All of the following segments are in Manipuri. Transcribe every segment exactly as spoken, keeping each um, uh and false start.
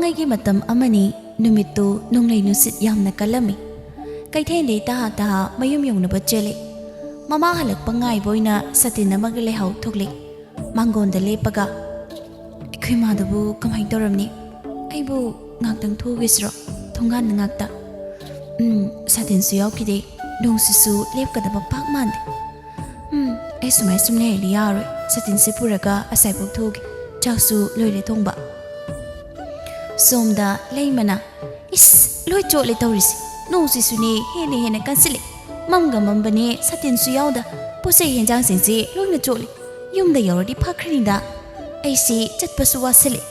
ꯑꯩꯒꯤ ꯃꯇꯝ ꯑꯃꯅꯤ꯫ ꯅꯨꯃꯤꯠꯇꯨ ꯅꯣꯡꯂꯩ ꯅꯨꯡꯁꯤꯠ ꯌꯥꯝꯅ ꯀꯜꯂꯝꯃꯤ꯫ ꯀꯩꯊꯦꯜꯗꯩ ꯇꯍꯥ ꯇꯍꯥ ꯃꯌꯨꯝ ꯌꯧꯅꯕ ꯆꯦꯜꯂꯤ꯫ ꯃꯃꯥ ꯍꯜꯂꯛꯄ ꯉꯥꯏꯕ ꯑꯣꯏꯅ ꯁꯥꯇꯤꯟ ꯑꯃꯒ ꯂꯩꯍꯥꯎ ꯊꯣꯛꯂꯛꯏ꯫ ꯃꯥꯡꯒꯣꯟꯗ ꯂꯦꯞꯄꯒ, "ꯑꯩꯈꯣꯏ ꯃꯥꯗꯨꯕꯨ ꯀꯃꯥꯏꯅ ꯇꯧꯔꯝꯅꯤ? ꯑꯩꯕꯨ ꯉꯥꯛꯇꯪ ꯊꯣꯛꯎꯒꯦꯁꯤꯔꯣ? ꯊꯣꯡꯒꯥꯟꯗ ꯉꯥꯛꯇ?" ꯎꯝ, ꯁꯥꯇꯤꯟꯁꯨ ꯌꯥꯎꯈꯤꯗꯦ꯫ ꯅꯣꯡꯁꯤꯁꯨ ꯂꯦꯞꯀꯗꯕ ꯄꯥꯛ ꯃꯥꯟꯗꯦ꯫ ꯎꯝ, ꯑꯩ ꯁꯨꯃꯥꯏ ꯁꯨꯝ ꯂꯩꯔꯗꯤ ꯌꯥꯔꯣꯏ꯫ ꯁꯥꯇꯤꯟꯁꯦ ꯄꯨꯔꯒ ꯑꯁꯥꯏꯐꯥꯎ ꯊꯣꯛꯎꯒꯦ꯫ ꯆꯥꯛꯁꯨ ꯂꯣꯏꯔꯦ ꯊꯣꯡꯕ꯫ ꯁꯣꯝꯗ ꯂꯩꯃꯅ, "ꯏꯁ, ꯂꯣꯏ ꯆꯣꯠꯂꯦ ꯇꯧꯔꯤꯁꯦ꯫ ꯅꯣꯡꯁꯤꯁꯨꯅꯦ ꯍꯦꯟꯅ ꯍꯦꯟꯅ ꯀꯟꯁꯤꯜꯂꯦ꯫ ꯃꯝꯒ ꯃꯝꯕꯅꯦ, ꯁꯥꯇꯤꯟꯁꯨ ꯌꯥꯎꯗ꯫ ꯄꯣꯠꯆꯩ ꯍꯦꯟꯖꯥꯡꯁꯤꯡꯁꯦ ꯂꯣꯏꯅ ꯆꯣꯠꯂꯦ꯫ ꯌꯨꯝꯗ ꯌꯧꯔꯗꯤ ꯐꯈ꯭ꯔꯅꯤꯗ꯫ ꯑꯩꯁꯦ ꯆꯠꯄꯁꯨ ꯋꯥꯁꯤꯜꯂꯦ꯫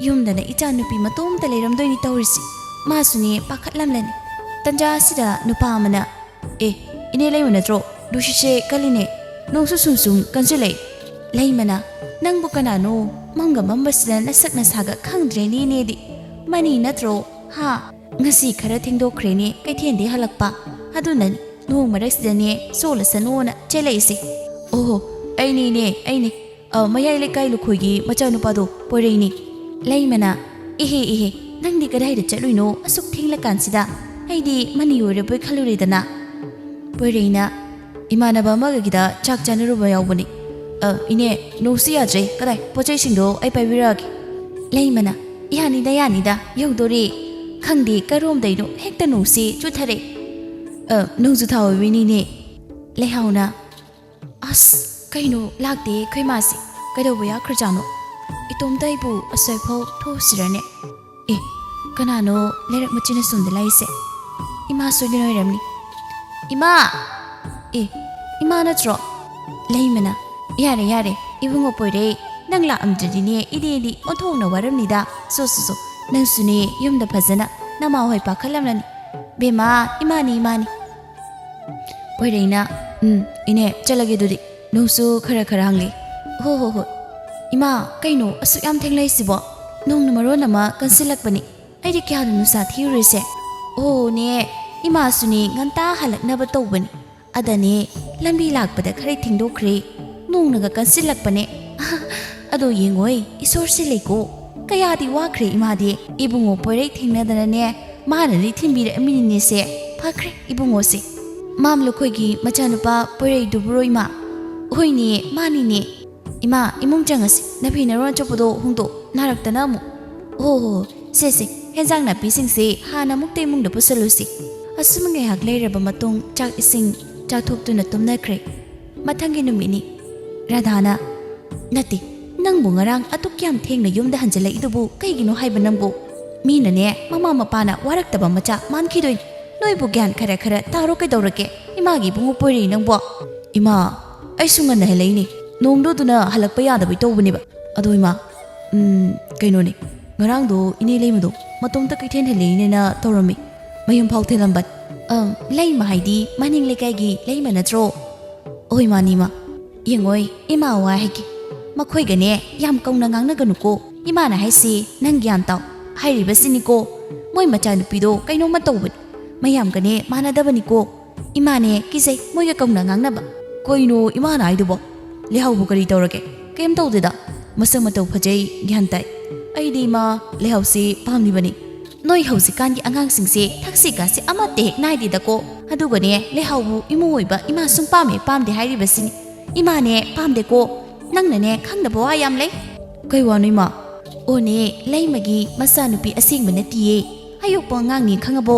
ꯌꯨꯝꯗꯅ ꯏꯆꯥ ꯅꯨꯄꯤ ꯃꯇꯣꯝꯇ ꯂꯩꯔꯝꯗꯣꯏꯅꯤ ꯇꯧꯔꯤꯁꯦ꯫ ꯃꯥꯁꯨꯅꯦ ꯄꯥꯈꯠꯂꯝꯂꯅꯤ꯫" ꯇꯟꯖꯥ ꯑꯁꯤꯗ ꯅꯨꯄꯥ ꯑꯃꯅ, "ꯑꯦ, ꯏꯅꯦ ꯂꯩꯃ ꯅꯠꯇ꯭ꯔꯣ? ꯅꯨꯡꯁꯤꯠꯁꯦ ꯀꯜꯂꯤꯅꯦ꯫ ꯅꯣꯡꯁꯨ ꯁꯨꯝ ꯁꯨꯝ ꯀꯟꯁꯤꯜꯂꯛꯏ꯫" ꯂꯩꯃꯅ, "ꯅꯪꯕꯨ ꯀꯅꯥꯅꯣ? ꯃꯝꯒ ꯃꯝꯕꯁꯤꯗ ꯅꯁꯛ ꯅꯁꯥꯒ ꯈꯪꯗ꯭ꯔꯦꯅꯦ ꯏꯅꯦꯗꯤ꯫ ꯃꯅꯤ ꯅꯠꯇ꯭ꯔꯣ? ꯍꯥ? ꯉꯁꯤ ꯈꯔ ꯊꯦꯡꯗꯣꯛꯈ꯭ꯔꯦꯅꯦ ꯀꯩꯊꯦꯜꯗꯩ ꯍꯜꯂꯛꯄ꯫ ꯑꯗꯨꯅꯅꯤ ꯅꯣꯡ ꯃꯔꯛꯁꯤꯗꯅꯦ ꯆꯣꯠꯂꯁꯅꯣꯅ ꯆꯦꯜꯂꯛꯏꯁꯦ꯫" "ꯑꯣꯍꯣ, ꯑꯩꯅꯦ ꯏꯅꯦ, ꯑꯩꯅꯦ꯫ ꯑ, ꯃꯌꯥꯏ ꯂꯩꯀꯥꯏ ꯂꯨꯈꯣꯏꯒꯤ ꯃꯆꯥꯅꯨꯄꯥꯗꯣ, ꯄꯣꯏꯔꯩꯅꯦ꯫" ꯂꯩꯃꯅ, "ꯏꯍꯦ, ꯏꯍꯦ, ꯅꯪꯗꯤ ꯀꯗꯥꯏꯗ ꯆꯠꯂꯨꯏꯅꯣ ꯑꯁꯨꯛ ꯊꯦꯡꯂꯀꯥꯟꯁꯤꯗ? ꯑꯩꯗꯤ ꯃꯅꯤ ꯑꯣꯏꯔꯕꯣꯏ ꯈꯜꯂꯨꯔꯦꯗꯅ꯫" ꯄꯣꯏꯔꯩꯅ, "ꯏꯃꯥꯟꯅꯕ ꯑꯃꯒꯤꯗ ꯆꯥꯛ ꯆꯥꯅꯔꯨꯕ ꯌꯥꯎꯕꯅꯤ꯫ ꯑ, ꯏꯅꯦ, ꯅꯣꯡꯁꯤ ꯌꯥꯗ꯭ꯔꯦ꯫ ꯀꯗꯥꯏ? ꯄꯣꯠ ꯆꯩꯁꯤꯡꯗꯣ ꯑꯩ ꯄꯥꯏꯕꯤꯔꯛꯑꯒꯦ꯫" ꯂꯩꯃꯅ, "ꯌꯥꯅꯤꯗ, ꯌꯥꯅꯤꯗ, ꯌꯧꯗꯣꯔꯦ꯫ ꯈꯪꯗꯦ ꯀꯔꯣꯝꯗꯩꯅꯣ ꯍꯦꯛꯇ ꯅꯣꯡꯁꯤ ꯆꯨꯊꯔꯛꯑꯦ꯫ ꯑ, ꯅꯣꯡꯖꯨ ꯊꯥ ꯑꯣꯏꯕꯩꯅꯤꯅꯦ꯫" ꯂꯩꯍꯥꯎꯅ, "ꯑꯁ, ꯀꯩꯅꯣ ꯂꯥꯛꯇꯦ ꯑꯩꯈꯣꯏ ꯃꯥꯁꯦ꯫ ꯀꯩꯗꯧꯕ ꯌꯥꯈ꯭ꯔꯖꯥꯠꯅꯣ? ꯏꯇꯣꯝꯇ ꯑꯩꯕꯨ ꯑꯁ꯭ꯋꯥꯏꯐꯥꯎ ꯊꯣꯛꯎꯁꯤꯔꯅꯦ? ꯑꯦ, ꯀꯅꯥꯅꯣ ꯂꯩꯔꯛ ꯃꯆꯤꯟꯅ ꯁꯣꯝꯗ ꯂꯥꯛꯏꯁꯦ? ꯏꯃꯥ ꯁꯣꯏꯗꯅ ꯑꯣꯏꯔꯝꯅꯤ꯫ ꯏꯃꯥ!" "ꯑꯦ, ꯏꯃꯥ ꯅꯠꯇ꯭ꯔꯣ?" ꯂꯩꯃꯅ, "ꯌꯥꯔꯦ, ꯌꯥꯔꯦ, ꯏꯕꯨꯡꯉꯣ ꯄꯣꯏꯔꯩ, ꯅꯪ ꯂꯥꯛꯑꯝꯗ꯭ꯔꯗꯤꯅꯦ ꯏꯗꯦꯗꯤ ꯑꯣꯟꯊꯣꯛꯅ ꯋꯥꯔꯝꯅꯤꯗ꯫ ꯁꯣ, ꯁꯣ, ꯁꯣ, ꯅꯪꯁꯨꯅꯦ ꯌꯨꯝꯗ ꯐꯖꯅ ꯅꯃꯥ ꯍꯣꯏ ꯄꯥꯈꯠꯂꯝꯂꯅꯤ꯫ ꯕꯦꯝꯃ, ꯏꯃꯥꯅꯤ, ꯏꯃꯥꯅꯤ꯫" ꯄꯣꯏꯔꯩꯅ, "ꯎꯝ, ꯏꯅꯦ, ꯆꯠꯂꯒꯦ ꯑꯗꯨꯗꯤ꯫ ꯅꯣꯡꯁꯨ ꯈꯔ ꯈꯔ ꯍꯥꯡꯂꯤ꯫" "ꯍꯣ, ꯍꯣ, ꯍꯣꯏ꯫ ꯏꯃꯥ, ꯀꯩꯅꯣ ꯑꯁꯨꯛ ꯌꯥꯝ ꯊꯦꯡꯂꯛꯏꯁꯤꯕꯣ? ꯅꯣꯡꯅ ꯃꯔꯣꯟ ꯑꯃ ꯀꯟꯁꯤꯜꯂꯛꯄꯅꯤ꯫ ꯑꯩꯗꯤ ꯀꯌꯥꯗ ꯅꯨꯡꯁꯥ ꯊꯤꯔꯨꯔꯤꯁꯦ?" "ꯑꯣꯅꯦ, ꯏꯃꯥꯁꯨꯅꯦ ꯉꯟꯇꯥ ꯍꯜꯂꯛꯅꯕ ꯇꯧꯕꯅꯤ꯫ ꯑꯗꯅꯦ, ꯂꯝꯕꯤ ꯂꯥꯛꯄꯗ ꯈꯔ ꯊꯦꯡꯗꯣꯛꯈ꯭ꯔꯦ꯫ ꯅꯣꯡꯅꯒ ꯀꯟꯁꯤꯜꯂꯛꯄꯅꯦ꯫ ꯑꯗꯣ ꯌꯦꯡꯉꯣꯏ, ꯏꯁꯣꯔꯁꯦ ꯂꯩꯀꯣ꯫ ꯀꯌꯥꯗꯤ ꯋꯥꯈ꯭ꯔꯦ ꯏꯃꯥꯗꯤ꯫ ꯏꯕꯨꯡꯉꯣ ꯄꯣꯏꯔꯩ ꯊꯦꯡꯅꯗꯅꯅꯦ, ꯃꯥꯅꯗꯤ ꯊꯤꯟꯕꯤꯔꯛꯑꯃꯤꯅꯤꯅꯦꯁꯦ꯫ ꯐꯈ꯭ꯔꯦ ꯏꯕꯨꯡꯉꯣꯁꯦ꯫ ꯃꯥꯝ ꯂꯨꯈꯣꯏꯒꯤ ꯃꯆꯥꯅꯨꯄꯥ ꯄꯣꯏꯔꯩꯗꯨꯕꯨꯔꯣ ꯏꯃꯥ? ꯍꯣꯏꯅꯦ, ꯃꯥꯅꯤꯅꯦ꯫ ꯏꯃꯥ, ꯏꯃꯨꯡ ꯆꯪꯉꯁꯤ꯫ ꯅꯐꯤ ꯅꯔꯣꯟ ꯑꯆꯣꯠꯄꯗꯣ ꯍꯣꯡꯗꯣꯛ, ꯅꯥꯔꯛꯇꯅ ꯑꯃꯨꯛ꯫ ꯍꯣ ꯍꯣ ꯍꯣ, ꯁꯦ ꯁꯦ, ꯍꯦꯟꯖꯥꯡ ꯅꯥꯄꯤꯁꯤꯡꯁꯦ ꯍꯥꯟꯅ ꯑꯃꯨꯛꯇ ꯏꯃꯨꯡꯗ ꯄꯨꯁꯜꯂꯨꯁꯤ꯫ ꯑꯁꯨꯝ ꯉꯥꯏꯍꯥꯛ ꯂꯩꯔꯕ ꯃꯇꯨꯡ ꯆꯥꯛ ꯏꯁꯤꯡ ꯆꯥꯊꯣꯛꯇꯨꯅ ꯇꯨꯝꯅꯈ꯭ꯔꯦ꯫ ꯃꯊꯪꯒꯤ ꯅꯨꯃꯤꯠꯅꯤ꯫ ꯔꯥꯙꯥꯅ, "ꯅꯠꯇꯦ, ꯅꯪꯕꯨ ꯉꯔꯥꯡ ꯑꯗꯨꯛ ꯌꯥꯝ ꯊꯦꯡꯅ ꯌꯨꯝꯗ ꯍꯟꯖꯤꯜꯂꯛꯏꯗꯨꯕꯨ ꯀꯩꯒꯤꯅꯣ ꯍꯥꯏꯕ ꯅꯪꯕꯨ? ꯃꯤꯅꯅꯦ ꯃꯃꯥ ꯃꯄꯥꯅ ꯋꯥꯔꯛꯇꯕ ꯃꯆꯥ ꯃꯥꯟꯈꯤꯗꯣꯏꯅꯤ꯫ ꯅꯣꯏꯕꯨ ꯒ꯭ꯌꯥꯟ ꯈꯔ ꯈꯔ ꯇꯥꯔꯣ ꯀꯩꯗꯧꯔꯒꯦ? ꯏꯃꯥꯒꯤ ꯏꯕꯨꯡꯉꯣ ꯄꯣꯏꯔꯩ ꯅꯪꯕꯣ?" "ꯏꯃꯥ, ꯑꯩꯁꯨ ꯉꯟꯅ ꯍꯜꯂꯛꯏꯅꯦ꯫ ꯅꯣꯡꯗꯨꯗꯨꯅ ꯍꯜꯂꯛꯄ ꯌꯥꯗꯕꯩ ꯇꯧꯕꯅꯦꯕ꯫ ꯑꯗꯣ ꯏꯃꯥ, ꯎꯝ, ꯀꯩꯅꯣꯅꯦ, ꯉꯔꯥꯡꯗꯣ ꯏꯅꯦ ꯂꯩꯃꯗꯣ ꯃꯇꯣꯝꯇ ꯀꯩꯊꯦꯜ ꯍꯜꯂꯛꯏꯅꯦꯅ ꯇꯧꯔꯝꯃꯤ꯫ ꯃꯌꯨꯝ ꯐꯥꯎ ꯊꯤꯜꯂꯝꯕꯅꯤ꯫" "ꯑꯪ, ꯂꯩꯃ ꯍꯥꯏꯗꯤ ꯃꯅꯤꯡ ꯂꯩꯀꯥꯏꯒꯤ ꯂꯩꯃ ꯅꯠꯇ꯭ꯔꯣ?" "ꯑꯍꯣꯏ, ꯃꯥꯅꯤ ꯏꯃꯥ꯫ ꯌꯦꯡꯉꯣꯏ, ꯏꯃꯥ ꯋꯥ ꯍꯥꯏꯒꯦ꯫ ꯃꯈꯣꯏꯒꯅꯦ ꯌꯥꯝ ꯀꯧꯅ ꯉꯥꯡꯅꯒꯅꯨꯀꯣ꯫ ꯏꯃꯥꯅ ꯍꯥꯏꯁꯤ ꯅꯪ ꯒ꯭ꯌꯥꯟ ꯇꯥꯎ ꯍꯥꯏꯔꯤꯕꯁꯤꯅꯤꯀꯣ꯫ ꯃꯣꯏ ꯃꯆꯥꯅꯨꯄꯤꯗꯣ ꯀꯩꯅꯣꯝꯃ ꯇꯧꯕꯅꯤ꯫ ꯃꯌꯥꯝꯒꯅꯦ ꯃꯥꯟꯅꯗꯕꯅꯤꯀꯣ꯫ ꯏꯃꯥꯅꯦ ꯀꯤꯖꯩ ꯃꯣꯏꯒ ꯀꯧꯅ ꯉꯥꯡꯅꯕ꯫" "ꯀꯩꯅꯣ ꯏꯃꯥꯅ ꯍꯥꯏꯗꯨꯕꯣ? ꯂꯩꯍꯥꯎꯕꯨ ꯀꯔꯤ ꯇꯧꯔꯒꯦ? ꯀꯩꯝ ꯇꯧꯗꯦꯗ꯫ ꯃꯁꯛ ꯃꯇꯧ ꯐꯖꯩ, ꯒ꯭ꯌꯥꯟ ꯇꯥꯏ꯫ ꯑꯩꯗꯤ ꯏꯃꯥ ꯂꯩꯍꯥꯎꯁꯤ ꯄꯥꯝꯂꯤꯕꯅꯤ꯫" "ꯅꯣꯏ ꯍꯧꯖꯤꯛꯀꯥꯟꯒꯤ ꯑꯉꯥꯡꯁꯤꯡꯁꯦ ꯊꯛꯁꯤꯒꯁꯦ ꯑꯃꯠꯇ ꯍꯦꯛ ꯅꯥꯏꯗꯦꯗꯀꯣ꯫ ꯑꯗꯨꯒꯅꯦ ꯂꯩꯍꯥꯎꯕꯨ ꯏꯃꯨꯡ ꯑꯣꯏꯕ ꯏꯃꯥ ꯁꯨꯝ ꯄꯥꯝꯃꯦ ꯄꯥꯝꯗꯦ ꯍꯥꯏꯔꯤꯕꯁꯤꯅꯤ꯫ ꯏꯃꯥꯅꯦ ꯄꯥꯝꯗꯦꯀꯣ꯫ ꯅꯪꯅꯅꯦ ꯈꯪꯗꯕ ꯋꯥ ꯌꯥꯝ ꯂꯩ꯫" "ꯀꯩ ꯋꯥꯅꯣ ꯏꯃꯥ?" "ꯑꯣꯅꯦ, ꯂꯩꯃꯒꯤ ꯃꯆꯥꯅꯨꯄꯤ ꯑꯁꯦꯡꯕ ꯅꯠꯇꯤꯌꯦ꯫ ꯑꯌꯣꯛꯄ ꯑꯉꯥꯡꯅꯤ ꯈꯪꯉꯕꯣ?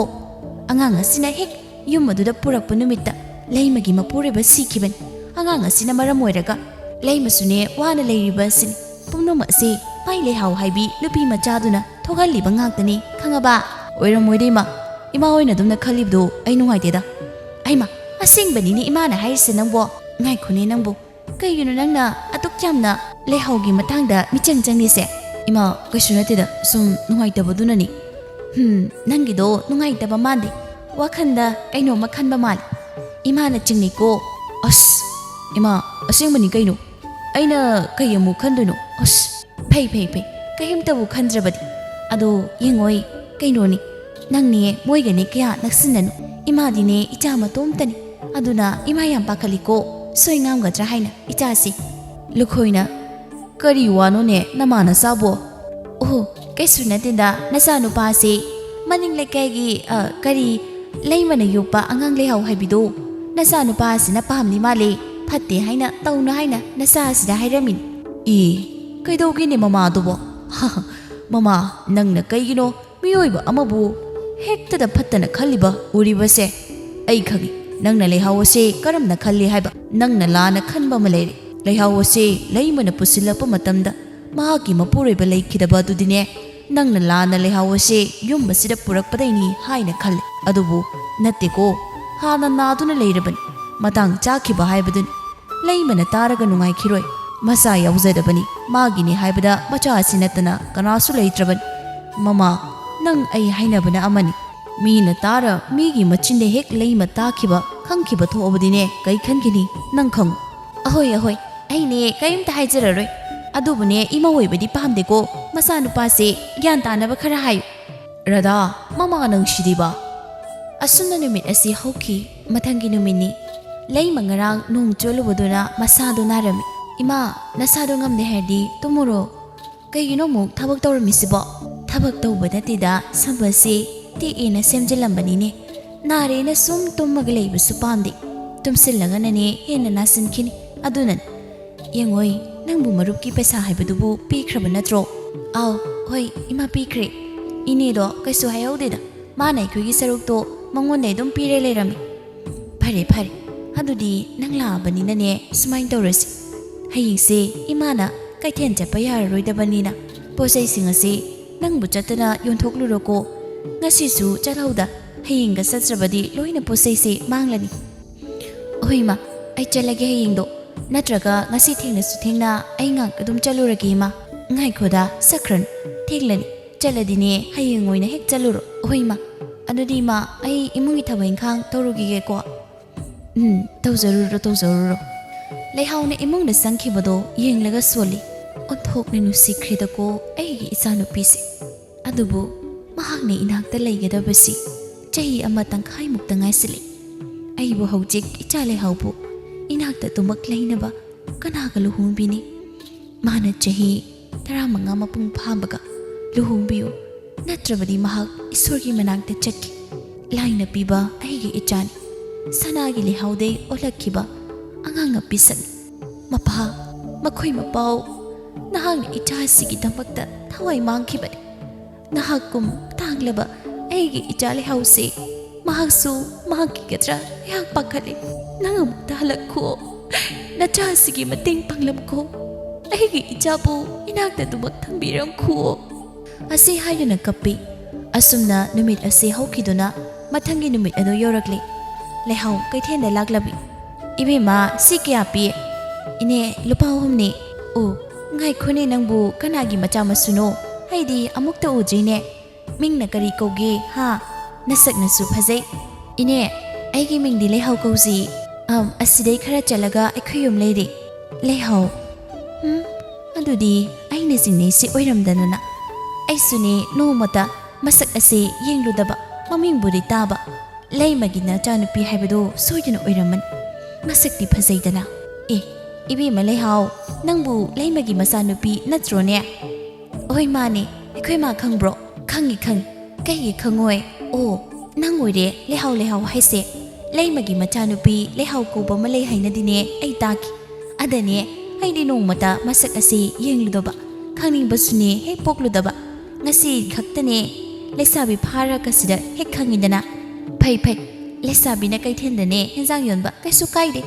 ꯑꯉꯥꯡ ꯑꯁꯤꯅ ꯍꯦꯛ ꯌꯨꯝ ꯑꯗꯨꯗ ꯄꯨꯔꯛꯄ ꯅꯨꯃꯤꯠꯇ ꯂꯩꯃꯒꯤ ꯃꯄꯨꯔꯣꯏꯕ ꯁꯤꯈꯤꯕꯅꯤ꯫ ꯑꯉꯥꯡ ꯑꯁꯤꯅ ꯃꯔꯝ ꯑꯣꯏꯔꯒ ꯂꯩꯃꯁꯨꯅꯦ ꯋꯥꯅ ꯂꯩꯔꯤꯕ ꯑꯁꯤꯅꯤ꯫ ꯄꯨꯝꯅꯃꯛ ꯑꯁꯤ ꯃꯥꯏ ꯂꯩꯍꯥꯎ ꯍꯥꯏꯕꯤ ꯅꯨꯄꯤ ꯃꯆꯥꯗꯨꯅ ꯊꯣꯛꯍꯜꯂꯤꯕ ꯉꯥꯛꯇꯅꯤ ꯈꯪꯉꯕ?" "ꯑꯣꯏꯔꯝꯃꯣꯏꯗ ꯏꯃꯥ꯫ ꯏꯃꯥ ꯍꯣꯏꯅ ꯑꯗꯨꯝꯅ ꯈꯜꯂꯤꯕꯗꯨ ꯑꯩ ꯅꯨꯡꯉꯥꯏꯇꯦꯗ꯫" "ꯑꯩꯃ, ꯑꯁꯦꯡꯕꯅꯤꯅꯦ ꯏꯃꯥꯅ ꯍꯥꯏꯔꯤꯁꯦ ꯅꯪꯕꯣ꯫ ꯉꯥꯏꯈꯣꯅꯦ ꯅꯪꯕꯨ꯫ ꯀꯩꯒꯤꯅꯣ ꯅꯪꯅ ꯑꯗꯨꯛ ꯌꯥꯝꯅ ꯂꯩꯍꯥꯎꯒꯤ ꯃꯇꯥꯡꯗ ꯃꯤꯆꯪ ꯆꯪꯉꯤꯁꯦ?" "ꯏꯃꯥ, ꯀꯩꯁꯨ ꯅꯠꯇꯦꯗ, ꯁꯨꯝ ꯅꯨꯡꯉꯥꯏꯇꯕꯗꯨꯅꯅꯤ꯫" "ꯍꯨꯝ, ꯅꯪꯒꯤꯗꯣ ꯅꯨꯡꯉꯥꯏꯇꯕ ꯃꯥꯟꯗꯦ꯫ ꯋꯥꯈꯟꯗ ꯀꯩꯅꯣꯝꯃ ꯈꯟꯕ ꯃꯥꯜꯂꯦ꯫ ꯏꯃꯥꯅ ꯆꯤꯡꯅꯩꯀꯣ꯫" "ꯑꯁ, ꯏꯃꯥ, ꯑꯁꯦꯡꯕꯅꯤ ꯀꯩꯅꯣ꯫ ꯑꯩꯅ ꯀꯩ ꯑꯃꯨꯛ ꯈꯟꯗꯣꯏꯅꯣ? ꯑꯁ, ꯐꯩ, ꯐꯩ, ꯐꯩ꯫ ꯀꯩꯝꯇꯕꯨ ꯈꯟꯗ꯭ꯔꯕꯗꯤ꯫ ꯑꯗꯣ ꯌꯦꯡꯉꯣꯏ, ꯀꯩꯅꯣꯅꯤ, ꯅꯪꯅꯦ ꯃꯣꯏꯒꯅꯦ ꯀꯌꯥ ꯅꯛꯁꯤꯟꯅꯅꯨ꯫ ꯏꯃꯥꯗꯤꯅꯦ ꯏꯆꯥ ꯃꯇꯣꯝꯇꯅꯤ꯫ ꯑꯗꯨꯅ ꯏꯃꯥ ꯌꯥꯝ ꯄꯥꯈꯠꯂꯤꯀꯣ, ꯁꯣꯏ ꯉꯥꯝꯒꯗ꯭ꯔꯥ ꯍꯥꯏꯅ ꯏꯆꯥꯁꯤ꯫" ꯂꯨꯈꯣꯏꯅ, "ꯀꯔꯤ ꯋꯥꯅꯣꯅꯦ ꯅꯃꯥ ꯅꯆꯥꯕꯣ?" ꯑꯣ, ꯀꯩꯁꯨ ꯅꯠꯇꯦꯗ, ꯅꯆꯥꯅꯨꯄꯥꯁꯦ ꯃꯅꯤꯡ ꯂꯩꯀꯥꯏꯒꯤ, ꯑ, ꯀꯔꯤ, ꯂꯩꯃꯅ ꯌꯣꯛꯄ ꯑꯉꯥꯡ ꯂꯩꯍꯥꯎ ꯍꯥꯏꯕꯤꯗꯣ, ꯅꯆꯥꯅꯨꯄꯥꯁꯤꯅ ꯄꯥꯝꯂꯤ ꯃꯥꯜꯂꯦ, ꯐꯠꯇꯦ ꯍꯥꯏꯅ, ꯇꯧꯅꯨ ꯍꯥꯏꯅ ꯅꯆꯥꯁꯤꯗ ꯍꯥꯏꯔꯝꯃꯤꯅꯤ꯫ ꯑꯦ, ꯀꯩꯗꯧꯒꯦꯅꯦ ꯃꯃꯥꯗꯨꯕꯣ? ꯃꯃꯥ, ꯅꯪꯅ ꯀꯩꯒꯤꯅꯣ ꯃꯤꯑꯣꯏꯕ ꯑꯃꯕꯨ ꯍꯦꯛꯇꯗ ꯐꯠꯇꯅ ꯈꯜꯂꯤꯕ ꯎꯔꯤꯕꯁꯦ? ꯑꯩ ꯈꯪꯏ, ꯅꯪꯅ ꯂꯩꯍꯥꯎ ꯑꯁꯦ ꯀꯔꯝꯅ ꯈꯜꯂꯤ ꯍꯥꯏꯕ꯫ ꯅꯪꯅ ꯂꯥꯟꯅ ꯈꯟꯕ ꯑꯃ ꯂꯩꯔꯦ꯫ ꯂꯩꯍꯥꯎ ꯑꯁꯦ ꯂꯩꯃꯅ ꯄꯨꯁꯤꯜꯂꯛꯄ ꯃꯇꯝꯗ ꯃꯍꯥꯛꯀꯤ ꯃꯄꯨꯔꯣꯏꯕ ꯂꯩꯈꯤꯗꯕ ꯑꯗꯨꯗꯤꯅꯦ, ꯅꯪꯅ ꯂꯥꯟꯅ ꯂꯩꯍꯥꯎ ꯑꯁꯦ ꯌꯨꯝ ꯑꯁꯤꯗ ꯄꯨꯔꯛꯄꯗꯩꯅꯤ ꯍꯥꯏꯅ ꯈꯜꯂꯤ꯫ ꯑꯗꯨꯕꯨ ꯅꯠꯇꯦꯀꯣ, ꯍꯥꯟꯅ ꯅꯥꯗꯨꯅ ꯂꯩꯔꯕꯅꯤ꯫ ꯃꯇꯥꯡ ꯆꯥꯈꯤꯕ ꯍꯥꯏꯕꯗꯨꯅꯤ꯫ ꯂꯩꯃꯅ ꯇꯥꯔꯒ ꯅꯨꯡꯉꯥꯏꯈꯤꯔꯣꯏ꯫ ꯃꯆꯥ ꯌꯥꯎꯖꯗꯕꯅꯤ, ꯃꯥꯒꯤꯅꯤ ꯍꯥꯏꯕꯗ ꯃꯆꯥ ꯑꯁꯤ ꯅꯠꯇꯅ ꯀꯅꯥꯁꯨ ꯂꯩꯇ꯭ꯔꯕꯅꯤ꯫ ꯃꯃꯥ, ꯅꯪ ꯑꯩ ꯍꯥꯏꯅꯕꯅ ꯑꯃꯅꯤ꯫ ꯃꯤꯅ ꯇꯥꯔ ꯃꯤꯒꯤ ꯃꯆꯤꯟꯗ ꯍꯦꯛ ꯂꯩꯃ ꯇꯥꯈꯤꯕ, ꯈꯪꯈꯤꯕ ꯊꯣꯛꯑꯕꯗꯤꯅꯦ, ꯀꯩ ꯈꯟꯒꯅꯤ? ꯅꯪ ꯈꯪꯉꯨ꯫ ꯑꯍꯣꯏ, ꯑꯍꯣꯏ, ꯑꯩꯅꯦ ꯀꯔꯤꯝꯇ ꯍꯥꯏꯖꯔꯔꯣꯏ꯫ ꯑꯗꯨꯕꯨꯅꯦ, ꯏꯃꯧ ꯑꯣꯏꯕꯗꯤ ꯄꯥꯝꯗꯦꯀꯣ, ꯃꯆꯥꯅꯨꯄꯥꯁꯦ ꯒ꯭ꯌꯥꯟ ꯇꯥꯅꯕ ꯈꯔ ꯍꯥꯏꯌꯨ꯫ ꯔꯥꯙꯥ, ꯃꯃꯥ ꯅꯪꯁꯤꯗꯤꯕ꯫ ꯑꯁꯨꯝꯅ ꯅꯨꯃꯤꯠ ꯑꯁꯤ ꯍꯧꯈꯤ꯫ ꯃꯊꯪꯒꯤ ꯅꯨꯃꯤꯠꯅꯤ꯫ ꯂꯩꯃ ꯉꯔꯥꯡ ꯅꯣꯡ ꯆꯣꯠꯂꯨꯕꯗꯨꯅ ꯃꯁꯥꯗꯣ ꯅꯥꯔꯝꯃꯤ꯫ "ꯏꯃꯥ, ꯅꯁꯥꯗꯣ ꯉꯝꯗꯦ ꯍꯥꯏꯔꯗꯤ ꯇꯨꯝꯃꯨꯔꯣ꯫ ꯀꯩꯒꯤꯅꯣ ꯑꯃꯨꯛ ꯊꯕꯛ ꯇꯧꯔꯝꯃꯤꯁꯤꯕꯣ?" "ꯊꯕꯛ ꯇꯧꯕ ꯅꯠꯇꯦꯗ, ꯁꯝꯕꯜꯁꯦ ꯇꯦꯛꯑꯦꯅ ꯁꯦꯝꯖꯤꯜꯂꯝꯕꯅꯤꯅꯦ꯫ ꯅꯥꯔꯦꯅ ꯁꯨꯝ ꯇꯨꯝꯃꯒ ꯂꯩꯕꯁꯨ ꯄꯥꯝꯗꯦ꯫ ꯇꯨꯝꯁꯤꯜꯂꯒꯅꯅꯦ ꯍꯦꯟꯅ ꯅꯥꯁꯤꯟꯈꯤꯅꯤ꯫ ꯑꯗꯨꯅꯅꯤ꯫ ꯌꯦꯡꯉꯣꯏ, ꯅꯪꯕꯨ ꯃꯔꯨꯞꯀꯤ ꯄꯩꯁꯥ ꯍꯥꯏꯕꯗꯨꯕꯨ ꯄꯤꯈ꯭ꯔꯕ ꯅꯠꯇ꯭ꯔꯣ?" "ꯑꯥꯎ, ꯍꯣꯏ, ꯏꯃꯥ, ꯄꯤꯈ꯭ꯔꯦ꯫ ꯏꯅꯦꯗꯣ ꯀꯩꯁꯨ ꯍꯥꯏꯍꯧꯗꯦꯗ꯫ ꯃꯥꯅ ꯑꯩꯈꯣꯏꯒꯤ ꯁꯔꯨꯛꯇꯣ ꯃꯉꯣꯟꯗ ꯑꯗꯨꯝ ꯄꯤꯔ ꯂꯩꯔꯝꯃꯤ꯫" "ꯐꯔꯦ, ꯐꯔꯦ꯫ ꯑꯗꯨꯗꯤ ꯅꯪ ꯂꯥꯛꯑꯕꯅꯤꯅꯅꯦ, ꯁꯨꯃꯥꯏꯅ ꯇꯧꯔꯁꯤ꯫ ꯍꯌꯦꯡꯁꯦ ꯏꯃꯥꯅ ꯀꯩꯊꯦꯜ ꯆꯠꯄ ꯌꯥꯔꯔꯣꯏꯗꯕꯅꯤꯅ ꯄꯣꯠ ꯆꯩꯁꯤꯡ ꯑꯁꯤ ꯅꯪꯕꯨ ꯆꯠꯇꯅ ꯌꯣꯟꯊꯣꯛꯂꯨꯔꯣꯀꯣ꯫ ꯉꯁꯤꯁꯨ ꯆꯠꯍꯧꯗ ꯍꯌꯦꯡꯒ ꯆꯠꯇ꯭ꯔꯕꯗꯤ ꯂꯣꯏꯅ ꯄꯣꯠ ꯆꯩꯁꯦ ꯃꯥꯡꯂꯅꯤ꯫" "ꯍꯣꯏ ꯏꯃꯥ, ꯑꯩ ꯆꯠꯂꯒꯦ ꯍꯌꯦꯡꯗꯣ꯫ ꯅꯠꯇ꯭ꯔꯒ ꯉꯁꯤ ꯊꯦꯡꯂꯁꯨ ꯊꯦꯡꯅ ꯑꯩ ꯉꯥꯏꯍꯥꯛ ꯑꯗꯨꯝ ꯆꯠꯂꯨꯔꯒꯦ ꯏꯃꯥ꯫" "ꯉꯥꯏꯈꯣꯗ, ꯁꯛꯈ꯭ꯔꯅꯨ꯫ ꯊꯦꯡꯂꯅꯤ꯫ ꯆꯠꯂꯗꯤꯅꯦ ꯍꯌꯦꯡ ꯑꯣꯏꯅ ꯍꯦꯛ ꯆꯠꯂꯨꯔꯣ꯫" "ꯍꯣꯏ ꯏꯃꯥ꯫ ꯑꯗꯨꯗꯤ ꯏꯃꯥ, ꯑꯩ ꯏꯃꯨꯡꯒꯤ ꯊꯕꯛ ꯏꯪꯈꯥꯡ ꯇꯧꯔꯨꯈꯤꯒꯦꯀꯣ꯫" "ꯎꯝ, ꯇꯧꯖꯔꯨꯔꯣ, ꯇꯧꯖꯔꯨꯔꯣ꯫" ꯂꯩꯍꯥꯎꯅ ꯏꯃꯨꯡꯗ ꯆꯪꯈꯤꯕꯗꯣ ꯌꯦꯡꯂꯒ ꯁꯣꯜꯂꯤ꯫ "ꯑꯣꯟꯊꯣꯛꯅ ꯅꯨꯡꯁꯤꯈ꯭ꯔꯦꯗꯀꯣ ꯑꯩꯒꯤ ꯏꯆꯥꯅꯨꯄꯤꯁꯦ꯫ ꯑꯗꯨꯕꯨ ꯃꯍꯥꯛꯅ ꯏꯅꯥꯛꯇ ꯂꯩꯒꯗꯕꯁꯤ ꯆꯍꯤ ꯑꯃ ꯇꯪꯈꯥꯏꯃꯨꯛꯇ ꯉꯥꯏꯁꯤꯜꯂꯤ꯫ ꯑꯩꯕꯨ ꯍꯧꯖꯤꯛ ꯏꯆꯥ ꯂꯩꯍꯥꯎꯕꯨ ꯏꯅꯥꯛꯇ ꯑꯗꯨꯃꯛ ꯂꯩꯅꯕ ꯀꯅꯥꯒ ꯂꯨꯍꯣꯡꯕꯤꯅꯤ? ꯃꯥꯅ ꯆꯍꯤ ꯇꯔꯥꯃꯉꯥ ꯃꯄꯨꯡ ꯐꯥꯕꯒ ꯂꯨꯍꯣꯡꯕꯤꯌꯨ, ꯅꯠꯇ꯭ꯔꯕꯗꯤ ꯃꯍꯥꯛ ꯏꯁꯣꯔꯒꯤ ꯃꯅꯥꯛꯇ ꯆꯠꯈꯤ꯫ ꯂꯥꯏꯅ ꯄꯤꯕ ꯑꯩꯒꯤ ꯏꯆꯥꯅꯤ꯫ ꯁꯅꯥꯒꯤ ꯂꯩꯍꯥꯎꯗꯩ ꯑꯣꯜꯂꯛꯈꯤꯕ ꯑꯉꯥꯡ ꯅꯨꯄꯤ ꯁꯛꯅꯤ꯫ ꯃꯄꯥ, ꯃꯈꯣꯏ ꯃꯄꯥꯎ, ꯅꯍꯥꯛꯅ ꯏꯆꯥ ꯑꯁꯤꯒꯤꯗꯃꯛꯇ ꯊꯋꯥꯏ ꯃꯥꯡꯈꯤꯕꯅꯤ꯫ ꯅꯍꯥꯛꯀꯨꯝ ꯇꯥꯡꯂꯕ ꯑꯩꯒꯤ ꯏꯆꯥ ꯂꯩꯍꯥꯎꯁꯦ ꯃꯍꯥꯛꯁꯨ ꯃꯥꯡꯈꯤꯒꯗ꯭ꯔꯥ ꯑꯩꯍꯥꯛ ꯄꯥꯈꯠꯂꯤ꯫ ꯅꯪ ꯑꯃꯨꯛꯇ ꯍꯜꯂꯛꯈꯣ꯫ ꯅꯆꯥ ꯑꯁꯤꯒꯤ ꯃꯇꯦꯡ ꯄꯥꯡꯂꯝꯈꯣ꯫ ꯑꯩꯒꯤ ꯏꯆꯥꯕꯨ ꯏꯅꯥꯛꯇ ꯑꯗꯨꯃꯛ ꯊꯝꯕꯤꯔꯝꯈꯨꯑꯣ꯫ ꯑꯁꯤ ꯍꯥꯏꯗꯨꯅ ꯀꯞꯄꯤ꯫ ꯑꯁꯨꯝꯅ ꯅꯨꯃꯤꯠ ꯑꯁꯤ ꯍꯧꯈꯤꯗꯨꯅ ꯃꯊꯪꯒꯤ ꯅꯨꯃꯤꯠ ꯑꯗꯨ ꯌꯧꯔꯛꯂꯤ꯫ ꯂꯩꯍꯥꯎ ꯀꯩꯊꯦꯜꯗ ꯂꯥꯛꯂꯕꯤ꯫ "ꯏꯕꯦꯝꯃ, ꯁꯤ ꯀꯌꯥ ꯄꯤ?" "ꯏꯅꯦ, ꯂꯨꯄꯥ ꯑꯍꯨꯝꯅꯤ꯫" "ꯑꯣ, ꯉꯥꯏꯈꯣꯅꯦ, ꯅꯪꯕꯨ ꯀꯅꯥꯒꯤ ꯃꯆꯥ ꯃꯁꯨꯅꯣ? ꯑꯩꯗꯤ ꯑꯃꯨꯛꯇ ꯎꯗ꯭ꯔꯤꯅꯦ꯫ ꯃꯤꯡꯅ ꯀꯔꯤ ꯀꯧꯒꯦ, ꯍꯥ? ꯅꯁꯛꯅꯁꯨ ꯐꯖꯩ꯫" "ꯏꯅꯦ, ꯑꯩꯒꯤ ꯃꯤꯡꯗꯤ ꯂꯩꯍꯥꯎ ꯀꯧꯖꯩ꯫ ꯑꯝ, ꯑꯁꯤꯗꯩ ꯈꯔ ꯆꯠꯂꯒ ꯑꯩꯈꯣꯏ ꯌꯨꯝ ꯂꯩꯔꯦ꯫" "ꯂꯩꯍꯥꯎ? ꯎꯝ, ꯑꯗꯨꯗꯤ ꯑꯩꯅ ꯆꯤꯡꯅꯩꯁꯤ ꯑꯣꯏꯔꯝꯗꯅꯅ꯫ ꯑꯩꯁꯨꯅꯦ ꯅꯣꯡꯃꯇ ꯃꯁꯛ ꯑꯁꯦ ꯌꯦꯡꯂꯨꯗꯕ, ꯃꯃꯤꯡꯕꯨꯗꯤ ꯇꯥꯕ꯫ ꯂꯩꯃꯒꯤ ꯅꯆꯥꯅꯨꯄꯤ ꯍꯥꯏꯕꯗꯣ ꯁꯣꯏꯗꯅ ꯑꯣꯏꯔꯝꯃꯅꯤ꯫ ꯃꯁꯛꯇꯤ ꯐꯖꯩꯗꯅ꯫" "ꯑꯦ, ꯏꯕꯦꯝꯃ ꯂꯩꯍꯥꯎ, ꯅꯪꯕꯨ ꯂꯩꯃꯒꯤ ꯃꯆꯥꯅꯨꯄꯤ ꯅꯠꯇ꯭ꯔꯣꯅꯦ?" "ꯍꯣꯏ, ꯃꯥꯅꯦ꯫ ꯑꯩꯈꯣꯏ ꯃꯥ ꯈꯪꯕ꯭ꯔꯣ?" "ꯈꯪꯉꯤ, ꯈꯪꯉꯤ꯫ ꯀꯩꯒꯤ ꯈꯪꯉꯣꯏ? ꯑꯣ, ꯅꯪ ꯑꯣꯏꯔꯦ ꯂꯩꯍꯥꯎ, ꯂꯩꯍꯥꯎ ꯍꯥꯏꯁꯦ꯫ ꯂꯩꯃꯒꯤ ꯃꯆꯥꯅꯨꯄꯤ ꯂꯩꯍꯥꯎ ꯀꯧꯕ ꯑꯃ ꯂꯩ ꯍꯥꯏꯅꯗꯤꯅꯦ ꯑꯩ ꯇꯥꯈꯤ꯫ ꯑꯗꯅꯦ, ꯑꯩꯗꯤ ꯅꯣꯡꯃꯇ ꯃꯁꯛ ꯑꯁꯤ ꯌꯦꯡꯂꯨꯗꯕ, ꯈꯪꯅꯤꯡꯕꯁꯨꯅꯦ ꯍꯦꯛ ꯄꯣꯛꯂꯨꯗꯕ꯫ ꯉꯁꯤ ꯈꯛꯇꯅꯦ ꯂꯩꯁꯥꯕꯤ ꯐꯥꯔꯒ ꯁꯤꯗ ꯍꯦꯛ ꯈꯪꯉꯤꯗꯅ꯫" "ꯐꯩ, ꯐꯩ꯫ ꯂꯩꯁꯥꯕꯤꯅ ꯀꯩꯊꯦꯜꯗꯅꯦ ꯍꯦꯟꯖꯥꯡ ꯌꯣꯟꯕ ꯀꯩꯁꯨ ꯀꯥꯏꯗꯦ꯫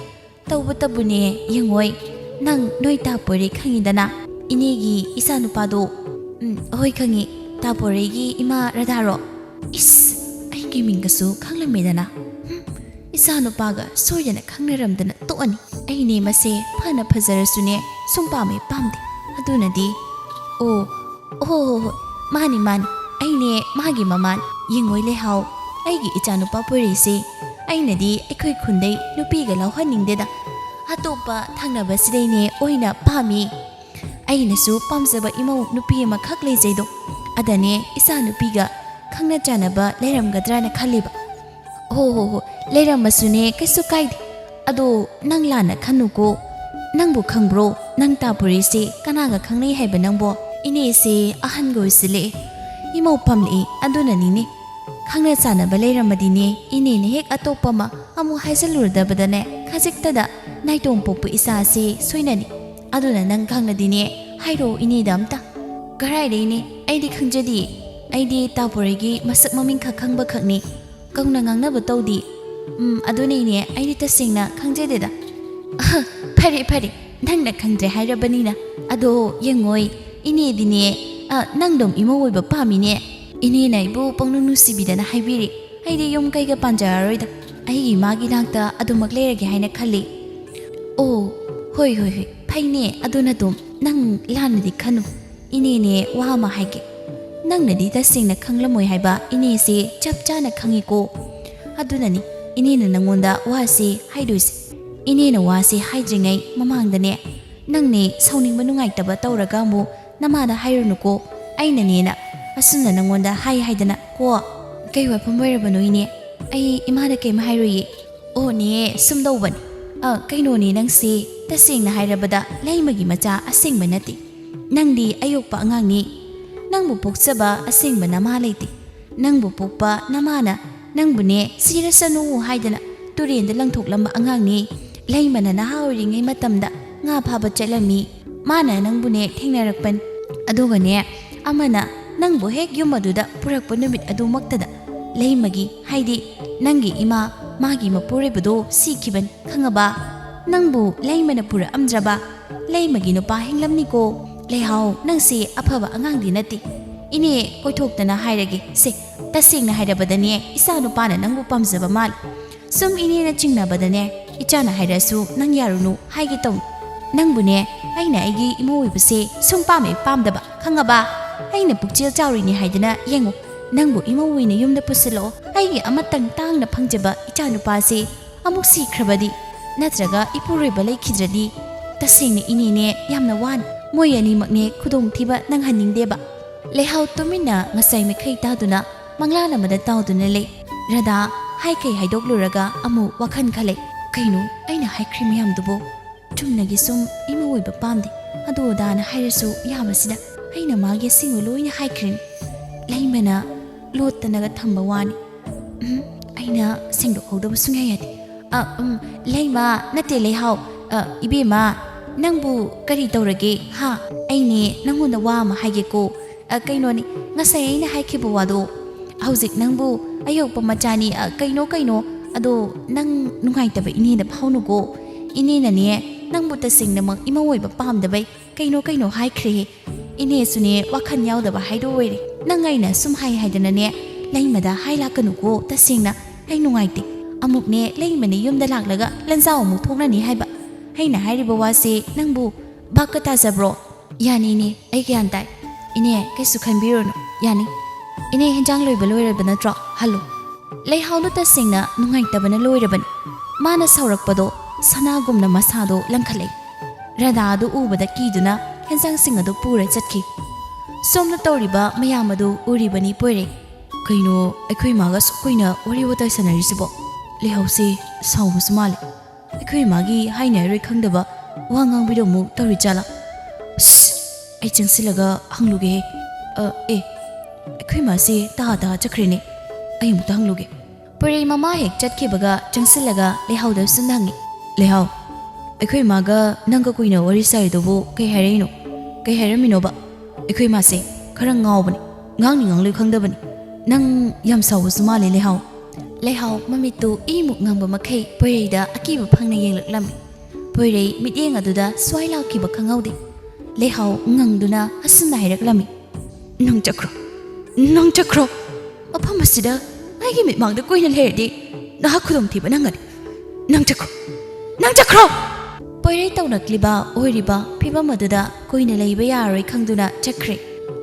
ꯇꯧꯕꯇꯕꯨꯅꯦ, ꯌꯦꯡꯉꯣꯏ, ꯅꯪ ꯅꯣꯏ ꯇꯥ ꯄꯣꯏꯔꯩ ꯈꯪꯉꯤꯗꯅ, ꯏꯅꯦꯒꯤ ꯏꯆꯥꯅꯨꯄꯥꯗꯣ꯫" "ꯎꯝ, ꯍꯣꯏ ꯈꯪꯉꯤ꯫ ꯇꯥ ꯄꯣꯏꯔꯩꯒꯤ ꯏꯃꯥ ꯔꯥꯙꯥꯔꯣ?" "ꯏꯁ, ꯑꯩꯒꯤ ꯃꯤꯡꯒꯁꯨ ꯈꯪꯂꯝꯃꯦꯗꯅ꯫ ꯍꯨꯝ, ꯏꯆꯥꯅꯨꯄꯥꯒ ꯁꯣꯏꯗꯅ ꯈꯪꯅꯔꯝꯗꯅ ꯇꯣꯛꯑꯅꯤ꯫ ꯑꯩꯅꯦ ꯃꯁꯦ ꯐꯅ ꯐꯖꯔꯁꯨꯅꯦ ꯁꯨꯡ ꯄꯥꯝꯃꯦ ꯄꯥꯝꯗꯦ꯫ ꯑꯗꯨꯅꯗꯤ꯫" "ꯑꯣ, ꯑꯣ, ꯍꯣ, ꯍꯣꯏ, ꯃꯥꯅꯤ, ꯃꯥꯅꯤ, ꯑꯩꯅꯦ ꯃꯥꯒꯤ ꯃꯃꯥꯅꯤ꯫ ꯌꯦꯡꯉꯣꯏ ꯂꯩꯍꯥꯎ, ꯑꯩꯒꯤ ꯏꯆꯥꯅꯨꯄꯥ ꯄꯣꯏꯔꯩꯁꯦ ꯑꯩꯅꯗꯤ ꯑꯩꯈꯣꯏ ꯈꯨꯟꯗꯩ ꯅꯨꯄꯤꯒ ꯂꯧꯍꯟꯅꯤꯡꯗꯦꯗ꯫ ꯑꯇꯣꯞꯄ ꯊꯪꯅꯕꯁꯤꯗꯩꯅꯦ ꯑꯣꯏꯅ ꯄꯥꯝꯃꯤ꯫ ꯑꯩꯅꯁꯨ ꯄꯥꯝꯖꯕ ꯏꯃꯧ ꯅꯨꯄꯤ ꯑꯃꯈꯛ ꯂꯩꯖꯩꯗꯣ, ꯑꯗꯅꯦ ꯏꯆꯥ ꯅꯨꯄꯤꯒ ꯈꯪꯅ ꯆꯥꯟꯅꯕ ꯂꯩꯔꯝꯒꯗ꯭ꯔꯥꯅ ꯈꯜꯂꯤꯕ꯫" "ꯍꯣ, ꯍꯣ, ꯍꯣ, ꯂꯩꯔꯝꯃꯁꯨꯅꯦ, ꯀꯩꯁꯨ ꯀꯥꯏꯗꯦ꯫ ꯑꯗꯣ ꯅꯪ ꯂꯥꯟꯅ ꯈꯟꯅꯨꯀꯣ꯫ ꯅꯪꯕꯨ ꯈꯪꯕ꯭ꯔꯣ? ꯅꯪ ꯇꯥ ꯄꯣꯏꯔꯩꯁꯦ ꯀꯅꯥꯒ ꯈꯪꯅꯩ ꯍꯥꯏꯕ ꯅꯪꯕꯣ?" "ꯏꯅꯦꯁꯦ ꯑꯍꯟꯒ ꯑꯣꯏꯁꯤꯜꯂꯛꯑꯦ, ꯏꯃꯧ ꯄꯝꯂꯛꯑꯦ, ꯑꯗꯨꯅꯅꯤꯅꯦ꯫ ꯈꯪꯅ ꯆꯥꯟꯅꯕ ꯂꯩꯔꯝꯃꯗꯤꯅꯦ, ꯏꯅꯦꯅ ꯍꯦꯛ ꯑꯇꯣꯞꯄ ꯑꯃ ꯑꯃꯨꯛ ꯍꯥꯏꯖꯤꯜꯂꯨꯔꯗꯕꯗꯅꯦ, ꯈꯖꯤꯛꯇꯗ ꯅꯥꯏꯇꯣꯝ ꯄꯣꯛꯄ ꯏꯆꯥꯁꯦ ꯁꯣꯏꯅꯅꯤ꯫ ꯑꯗꯨꯅ ꯅꯪ ꯈꯪꯂꯗꯤꯅꯦ, ꯍꯥꯏꯔꯛꯑꯣ ꯏꯅꯦꯗ ꯑꯝꯇ꯫" "ꯀꯔꯥꯏꯗꯩꯅꯦ, ꯑꯩꯗꯤ ꯈꯪꯖꯗꯤꯌꯦ꯫ ꯑꯩꯗꯤ ꯇꯥ ꯄꯣꯔꯩꯒꯤ ꯃꯁꯛ ꯃꯃꯤꯡ ꯈꯛ ꯈꯪꯕ ꯈꯛꯅꯤ꯫ ꯀꯧꯅ ꯉꯥꯡꯅꯕ ꯇꯧꯗꯤ꯫" "ꯎꯝ, ꯑꯗꯨꯅꯤꯅꯦ, ꯑꯩꯗꯤ ꯇꯁꯦꯡꯅ ꯈꯪꯖꯗꯦꯗ꯫" "ꯑꯍ, ꯐꯔꯦ, ꯐꯔꯦ, ꯅꯪꯅ ꯈꯪꯗ꯭ꯔꯦ ꯍꯥꯏꯔꯕꯅꯤꯅ꯫ ꯑꯗꯣ ꯌꯦꯡꯉꯣꯏ, ꯏꯅꯦꯗꯤꯅꯦ, ꯑ, ꯅꯪꯗꯧ ꯏꯃꯧ ꯑꯣꯏꯕ ꯄꯥꯝꯃꯤꯅꯦ꯫ ꯏꯅꯦꯅ ꯑꯩꯕꯨ ꯄꯪꯅꯨꯡ ꯅꯨꯡꯁꯤꯕꯤꯗꯅ ꯍꯥꯏꯕꯤꯔꯤ꯫ ꯑꯩꯗꯤ ꯌꯨꯝ ꯀꯩꯒ ꯄꯥꯟꯖꯔꯔꯣꯏꯗ, ꯑꯩꯒꯤ ꯏꯃꯥꯒꯤ ꯅꯥꯛꯇ ꯑꯗꯨꯃꯛ ꯂꯩꯔꯒꯦ ꯍꯥꯏꯅ ꯈꯜꯂꯤ꯫" "ꯑꯣ, ꯍꯣꯏ, ꯍꯣꯏ, ꯍꯣꯏ, ꯐꯩꯅꯦ, ꯑꯗꯨꯅ ꯑꯗꯨꯝ ꯅꯪ ꯂꯥꯟꯅꯗꯤ ꯈꯟꯅꯨ꯫ ꯏꯅꯦꯅꯦ, ꯋꯥ ꯑꯃ ꯍꯥꯏꯒꯦ꯫ ꯅꯪꯅꯗꯤ ꯇꯁꯦꯡꯅ ꯈꯪꯂꯝꯃꯣꯏ ꯍꯥꯏꯕ ꯏꯅꯦꯁꯦ ꯆꯞ ꯆꯥꯅ ꯈꯪꯉꯤꯀꯣ꯫ ꯑꯗꯨꯅꯅꯤ ꯏꯅꯦꯅ ꯅꯪꯉꯣꯟꯗ ꯋꯥꯁꯦ ꯍꯥꯏꯗꯣꯏꯁꯦ꯫ ꯏꯅꯦꯅ ꯋꯥꯁꯦ ꯍꯥꯏꯗ꯭ꯔꯤꯉꯩ ꯃꯃꯥꯡꯗꯅꯦ, ꯅꯪꯅꯦ ꯁꯥꯎꯅꯤꯡꯕ ꯅꯨꯡꯉꯥꯏꯇꯕ ꯇꯧꯔꯒ ꯑꯃꯨꯛ ꯅꯃꯥꯗ ꯍꯥꯏꯔꯨꯅꯨꯀꯣ꯫ ꯑꯩꯅꯅꯦꯅ ꯑꯁꯨꯝꯅ ꯅꯪꯉꯣꯟꯗ ꯍꯥꯏ ꯍꯥꯏꯗꯅ ꯀꯣ꯫" "ꯀꯩ ꯋꯥꯐꯝ ꯑꯣꯏꯔꯕꯅꯣ ꯏꯅꯦ? ꯑꯩ ꯏꯃꯥꯗ ꯀꯩꯝ ꯍꯥꯏꯔꯣꯏꯌꯦ꯫" "ꯑꯣ ꯅꯦ, ꯁꯨꯝ ꯇꯧꯕꯅꯤ꯫ ꯑ, ꯀꯩꯅꯣꯅꯦ, ꯅꯪꯁꯦ ꯇꯁꯦꯡꯅ ꯍꯥꯏꯔꯕꯗ ꯂꯩꯃꯒꯤ ꯃꯆꯥ ꯑꯁꯦꯡꯕ ꯅꯠꯇꯦ꯫ ꯅꯪꯗꯤ ꯑꯌꯣꯛꯄ ꯑꯉꯥꯡꯅꯤ꯫ ꯅꯪꯕꯨ ꯄꯣꯛꯆꯕ ꯑꯁꯦꯡꯕ ꯅꯃꯥ ꯂꯩꯇꯦ꯫ ꯅꯪꯕꯨ ꯄꯣꯛꯄ ꯅꯃꯥꯅ ꯅꯪꯕꯨꯅꯦ ꯁꯤꯔꯁꯅꯨ ꯍꯥꯏꯗꯅ ꯇꯨꯔꯦꯟꯗ ꯂꯪꯊꯣꯛꯂꯝꯕ ꯑꯉꯥꯡꯅꯤ꯫ ꯂꯩꯃꯅ ꯅꯍꯥ ꯑꯣꯏꯔꯤꯉꯩ ꯃꯇꯝꯗ ꯉꯥ ꯐꯥꯕ ꯆꯠꯂꯝꯃꯤ꯫ ꯃꯥꯅ ꯅꯪꯕꯨꯅꯦ ꯊꯦꯡꯅꯔꯛꯄꯅꯤ꯫ ꯑꯗꯨꯒꯅꯦ, ꯑꯃꯅ ꯅꯪꯕꯨ ꯍꯦꯛ ꯌꯨꯝ ꯑꯗꯨꯗ ꯄꯨꯔꯛꯄ ꯅꯨꯃꯤꯠ ꯑꯗꯨꯃꯛꯇꯗ ꯂꯩꯃꯒꯤ, ꯍꯥꯏꯗꯤ ꯅꯪꯒꯤ ꯏꯃꯥ, ꯃꯥꯒꯤ ꯃꯄꯨꯔꯣꯏꯕꯗꯣ ꯁꯤꯈꯤꯕꯅꯤ, ꯈꯪꯉꯕ? ꯅꯪꯕꯨ ꯂꯩꯃꯅ ꯄꯨꯔꯛꯑꯝꯗ꯭ꯔꯕ? ꯂꯩꯃꯒꯤ ꯅꯨꯄꯥ ꯍꯤꯡꯂꯝꯅꯤꯀꯣ꯫ ꯂꯩꯍꯥꯎ, ꯅꯪꯁꯦ ꯑꯐꯕ ꯑꯉꯥꯡꯗꯤ ꯅꯠꯇꯦ꯫ ꯏꯅꯦ, ꯀꯣꯏꯊꯣꯛꯇꯅ ꯍꯥꯏꯔꯒꯦ ꯁꯦ, ꯇꯁꯦꯡꯅ ꯍꯥꯏꯔꯕꯗꯅꯦ, ꯏꯆꯥ ꯅꯨꯄꯥꯅ ꯅꯪꯕꯨ ꯄꯥꯝꯖꯕ ꯃꯥꯜꯂꯤ꯫ ꯁꯨꯝ ꯏꯅꯦꯅ ꯆꯤꯡꯅꯕꯗꯅꯦ, ꯏꯆꯥꯅ ꯍꯥꯏꯔꯁꯨ ꯅꯪ ꯌꯥꯔꯨꯅꯨ ꯍꯥꯏꯒꯦ ꯇꯧꯅꯤ꯫ ꯅꯪꯕꯨꯅꯦ, ꯑꯩꯅ ꯑꯩꯒꯤ ꯏꯃꯧ ꯑꯣꯏꯕꯁꯦ ꯁꯨꯡ ꯄꯥꯝ ꯍꯦꯛ ꯄꯥꯝꯗꯕ, ꯈꯪꯉꯕ? ꯑꯩꯅ ꯄꯨꯛꯆꯦꯜ ꯆꯥꯎꯔꯤꯅꯦ ꯍꯥꯏꯗꯅ ꯌꯦꯡꯉꯨ, ꯅꯪꯕꯨ ꯏꯃꯧ ꯑꯣꯏꯅ ꯌꯨꯝꯗ ꯄꯨꯁꯤꯜꯂꯛꯑꯣ꯫ ꯑꯩꯒꯤ ꯑꯃꯇꯪ ꯇꯥꯡꯅ ꯐꯪꯖꯕ ꯏꯆꯥ ꯅꯨꯄꯥꯁꯦ ꯑꯃꯨꯛ ꯁꯤꯈ꯭ꯔꯕꯗꯤ, ꯅꯠꯇ꯭ꯔꯒ ꯏꯄꯨꯔꯣꯏꯕ ꯂꯩꯈꯤꯗ꯭ꯔꯗꯤ, ꯇꯁꯦꯡꯅ ꯏꯅꯦꯅꯦ ꯌꯥꯝꯅ ꯋꯥꯅꯤ꯫ ꯃꯣꯏ ꯑꯅꯤꯃꯛꯅꯦ ꯈꯨꯗꯣꯡꯊꯤꯕ ꯅꯪꯍꯟꯅꯤꯡꯗꯦꯕ꯫" ꯂꯩꯍꯥꯎ ꯇꯨꯃꯤꯟꯅ ꯉꯁꯥꯏ ꯃꯈꯩ ꯇꯥꯗꯨꯅ ꯃꯪꯂꯥꯟ ꯑꯃꯗ ꯇꯥꯎꯗꯨꯅ ꯂꯩ꯫ ꯔꯙꯥ ꯍꯥꯏꯈꯩ ꯍꯥꯏꯗꯣꯛꯂꯨꯔꯒ ꯑꯃꯨꯛ ꯋꯥꯈꯜ ꯈꯜꯂꯦ꯫ "ꯀꯩꯅꯣ ꯑꯩꯅ ꯍꯥꯏꯈ꯭ꯔꯤ ꯃꯌꯥꯝꯗꯨꯕꯨ? ꯆꯨꯝꯅꯒꯤ ꯁꯨꯝ ꯏꯃꯧ ꯑꯣꯏꯕ ꯄꯥꯝꯗꯦ, ꯑꯗꯨ ꯑꯗꯥꯅ ꯍꯥꯏꯔꯁꯨ ꯌꯥꯕꯁꯤꯗ ꯑꯩꯅ ꯃꯥꯒꯤ ꯑꯁꯦꯡꯕ ꯂꯣꯏꯅ ꯍꯥꯏꯈ꯭ꯔꯤꯅꯤ꯫ ꯂꯩꯃꯅ ꯂꯣꯠꯇꯅꯒ ꯊꯝꯕ ꯋꯥꯅꯤ꯫ ꯎꯝ, ꯑꯩꯅ ꯁꯦꯡꯗꯣꯛꯍꯧꯗꯕ ꯁꯨꯡꯌꯥ ꯌꯥꯗꯦ꯫ ꯑ, ꯎꯝ, ꯂꯩꯃ, ꯅꯠꯇꯦ, ꯂꯩꯍꯥꯎ꯫ ꯑ, ꯏꯕꯦꯝꯃ, ꯅꯪꯕꯨ ꯀꯔꯤ ꯇꯧꯔꯒꯦ, ꯍꯥ? ꯑꯩꯅꯦ ꯅꯪꯉꯣꯟꯗ ꯋꯥ ꯑꯃ ꯍꯥꯏꯒꯦꯀꯣ꯫ ꯑ, ꯀꯩꯅꯣꯅꯤ, ꯉꯁꯥꯏ ꯑꯩꯅ ꯍꯥꯏꯈꯤꯕ ꯋꯥꯗꯣ꯫ ꯍꯧꯖꯤꯛ ꯅꯪꯕꯨ ꯑꯌꯣꯛꯄ ꯃꯆꯥꯅꯤ, ꯑ, ꯀꯩꯅꯣ, ꯀꯩꯅꯣ꯫ ꯑꯗꯣ ꯅꯪ ꯅꯨꯡꯉꯥꯏꯇꯕ ꯏꯅꯦꯗ ꯐꯥꯎꯅꯨꯀꯣ꯫ ꯏꯅꯦꯅꯅꯦ, ꯅꯪꯕꯨ ꯇꯁꯦꯡꯅꯃꯛ ꯏꯃꯧ ꯑꯣꯏꯕ ꯄꯥꯝꯗꯕꯩ ꯀꯩꯅꯣ ꯀꯩꯅꯣ ꯍꯥꯏꯈ꯭ꯔꯦꯍꯦ꯫ ꯏꯅꯦꯁꯨꯅꯦ ꯋꯥꯈꯜ ꯌꯥꯎꯗꯕ ꯍꯥꯏꯗꯣ ꯑꯣꯏꯔꯦ꯫ ꯅꯪ ꯑꯩꯅ ꯁꯨꯝ ꯍꯥꯏ ꯍꯥꯏꯗꯅꯅꯦ ꯂꯩꯃꯗ ꯍꯥꯏ ꯂꯥꯛꯀꯅꯨꯀꯣ, ꯇꯁꯦꯡꯅ ꯑꯩ ꯅꯨꯡꯉꯥꯏꯇꯦ꯫ ꯑꯃꯨꯛꯅꯦ ꯂꯩꯃꯅꯦ ꯌꯨꯝꯗ ꯂꯥꯛꯂꯒ ꯂꯟꯖꯥꯎ ꯑꯃꯨꯛ ꯊꯣꯛꯅꯅꯤ ꯍꯥꯏꯕ꯫ ꯑꯩꯅ ꯍꯥꯏꯔꯤꯕ ꯋꯥꯁꯦ ꯅꯪꯕꯨ ꯚꯥꯞꯀ ꯇꯥꯖꯕ꯭ꯔꯣ? ꯌꯥꯅꯤ ꯏꯅꯦ, ꯑꯩ ꯒ꯭ꯌꯥꯟ ꯇꯥꯏ꯫ ꯏꯅꯦ, ꯀꯩꯁꯨ ꯈꯟꯕꯤꯔꯨꯅꯨ, ꯌꯥꯅꯤ꯫ ꯏꯅꯦ, ꯍꯦꯟꯖꯥꯡ ꯂꯣꯏꯕ ꯂꯣꯏꯔꯕ ꯅꯠꯇ꯭ꯔꯣ? ꯍꯜꯂꯣ꯫ ꯂꯩꯍꯥꯎꯗꯣ ꯇꯁꯦꯡꯅ ꯅꯨꯡꯉꯥꯏꯇꯕꯅ ꯂꯣꯏꯔꯕꯅꯤ꯫ ꯃꯥꯅ ꯁꯥꯎꯔꯛꯄꯗꯣ ꯁꯅꯥꯒꯨꯝꯅ ꯃꯁꯥꯗꯣ ꯂꯪꯈꯠꯂꯛꯏ꯫ ꯔꯥꯙꯥ ꯑꯗꯨ ꯎꯕꯗ ꯀꯤꯗꯨꯅ ꯍꯦꯟꯖꯥꯡꯁꯤꯡ ꯑꯗꯨ ꯄꯨꯔ ꯆꯠꯈꯤ꯫ ꯁꯣꯝꯗ ꯇꯧꯔꯤꯕ ꯃꯌꯥꯝ ꯑꯗꯨ ꯎꯔꯤꯕꯅꯤ ꯄꯣꯏꯔꯩ꯫ ꯀꯩꯅꯣ, ꯑꯩꯈꯣꯏ ꯏꯃꯥꯒ ꯑꯁꯨꯛ ꯀꯨꯏꯅ ꯋꯥꯔꯤ ꯋꯥꯇꯥꯏ ꯁꯥꯟꯅꯔꯤꯁꯤꯕꯣ? ꯂꯩꯍꯥꯎꯁꯤ ꯁꯥꯎꯕꯁꯨ ꯃꯥꯜꯂꯦ꯫ ꯑꯩꯈꯣꯏ ꯏꯃꯥꯒꯤ ꯍꯥꯏꯅꯔꯣꯏ ꯈꯪꯗꯕ ꯋꯥ ꯉꯥꯡꯕꯤꯗꯣ ꯑꯃꯨꯛ ꯇꯧꯔꯤ ꯖꯥꯠꯂꯥ? ꯁ꯭ꯁ! ꯑꯩ ꯆꯪꯁꯤꯜꯂꯒ ꯍꯪꯂꯨꯒꯦ꯫ ꯑ, ꯑꯦ, ꯑꯩꯈꯣꯏ ꯏꯃꯥꯁꯦ ꯇꯥ ꯇꯥ ꯆꯠꯈ꯭ꯔꯦꯅꯦ꯫ ꯑꯩ ꯑꯃꯨꯛꯇ ꯍꯪꯂꯨꯒꯦ꯫ ꯄꯣꯏꯔꯩ ꯃꯃꯥ ꯍꯦꯛ ꯆꯠꯈꯤꯕꯒ ꯆꯪꯁꯤꯜꯂꯒ ꯂꯩꯍꯥꯎꯗ ꯁꯨꯝ ꯍꯪꯉꯤ꯫ ꯂꯩꯍꯥꯎ, ꯑꯩꯈꯣꯏ ꯏꯃꯥꯒ ꯅꯪꯒ ꯀꯨꯏꯅ ꯋꯥꯔꯤ ꯁꯥꯔꯤꯗꯨꯕꯨ ꯀꯩ ꯍꯥꯏꯔꯛꯏꯅꯣ? ꯀꯩ ꯍꯥꯏꯔꯝꯃꯤꯅꯣꯕ? ꯑꯩꯈꯣꯏ ꯏꯃꯥꯁꯦ ꯈꯔ ꯉꯥꯎꯕꯅꯤ, ꯉꯥꯡꯅꯤ ꯉꯥꯡꯂꯣꯏ ꯈꯪꯗꯕꯅꯤ꯫ ꯅꯪ ꯌꯥꯝ ꯁꯥꯎꯕꯁꯨ ꯃꯥꯜꯂꯦ, ꯂꯩꯍꯥꯎ꯫ ꯂꯩꯍꯥꯎ ꯃꯃꯤꯠꯇꯨ ꯏꯃꯨꯛ ꯉꯝꯕ ꯃꯈꯩ ꯄꯣꯏꯔꯩꯗ ꯑꯀꯤꯕ ꯐꯪꯅ ꯌꯦꯡꯂꯛꯂꯝꯃꯤ꯫ ꯄꯣꯏꯔꯩ ꯃꯤꯠꯌꯦꯡ ꯑꯗꯨꯗ ꯁ꯭ꯋꯥꯏ ꯂꯥꯎꯈꯤꯕ ꯈꯪꯍꯧꯗꯦ꯫ ꯂꯩꯍꯥꯎ ꯉꯪꯗꯨꯅ ꯑꯁꯨꯝꯅ ꯍꯥꯏꯔꯛꯂꯝꯃꯤ꯫ ꯅꯪ ꯆꯠꯈ꯭ꯔꯣ, ꯅꯪ ꯆꯠꯈ꯭ꯔꯣ꯫ ꯃꯐꯝ ꯑꯁꯤꯗ ꯑꯩꯒꯤ ꯃꯤꯠꯃꯥꯡꯗ ꯀꯨꯏꯅ ꯂꯩꯔꯗꯤ ꯅꯍꯥꯛ ꯈꯨꯗꯣꯡꯊꯤꯕ ꯅꯪꯒꯅꯤ꯫ ꯅꯪ ꯆꯠꯈ꯭ꯔꯣ, ꯅꯪ ꯆꯠꯈ꯭ꯔꯣ꯫ ꯄꯣꯏꯔꯩ ꯇꯧꯅꯛꯂꯤꯕ ꯑꯣꯏꯔꯤꯕ ꯐꯤꯕꯝ ꯑꯗꯨꯗ ꯀꯨꯏꯅ ꯂꯩꯕ ꯌꯥꯔꯔꯣꯏ ꯈꯪꯗꯨꯅ ꯆꯠꯈ꯭ꯔꯦ꯫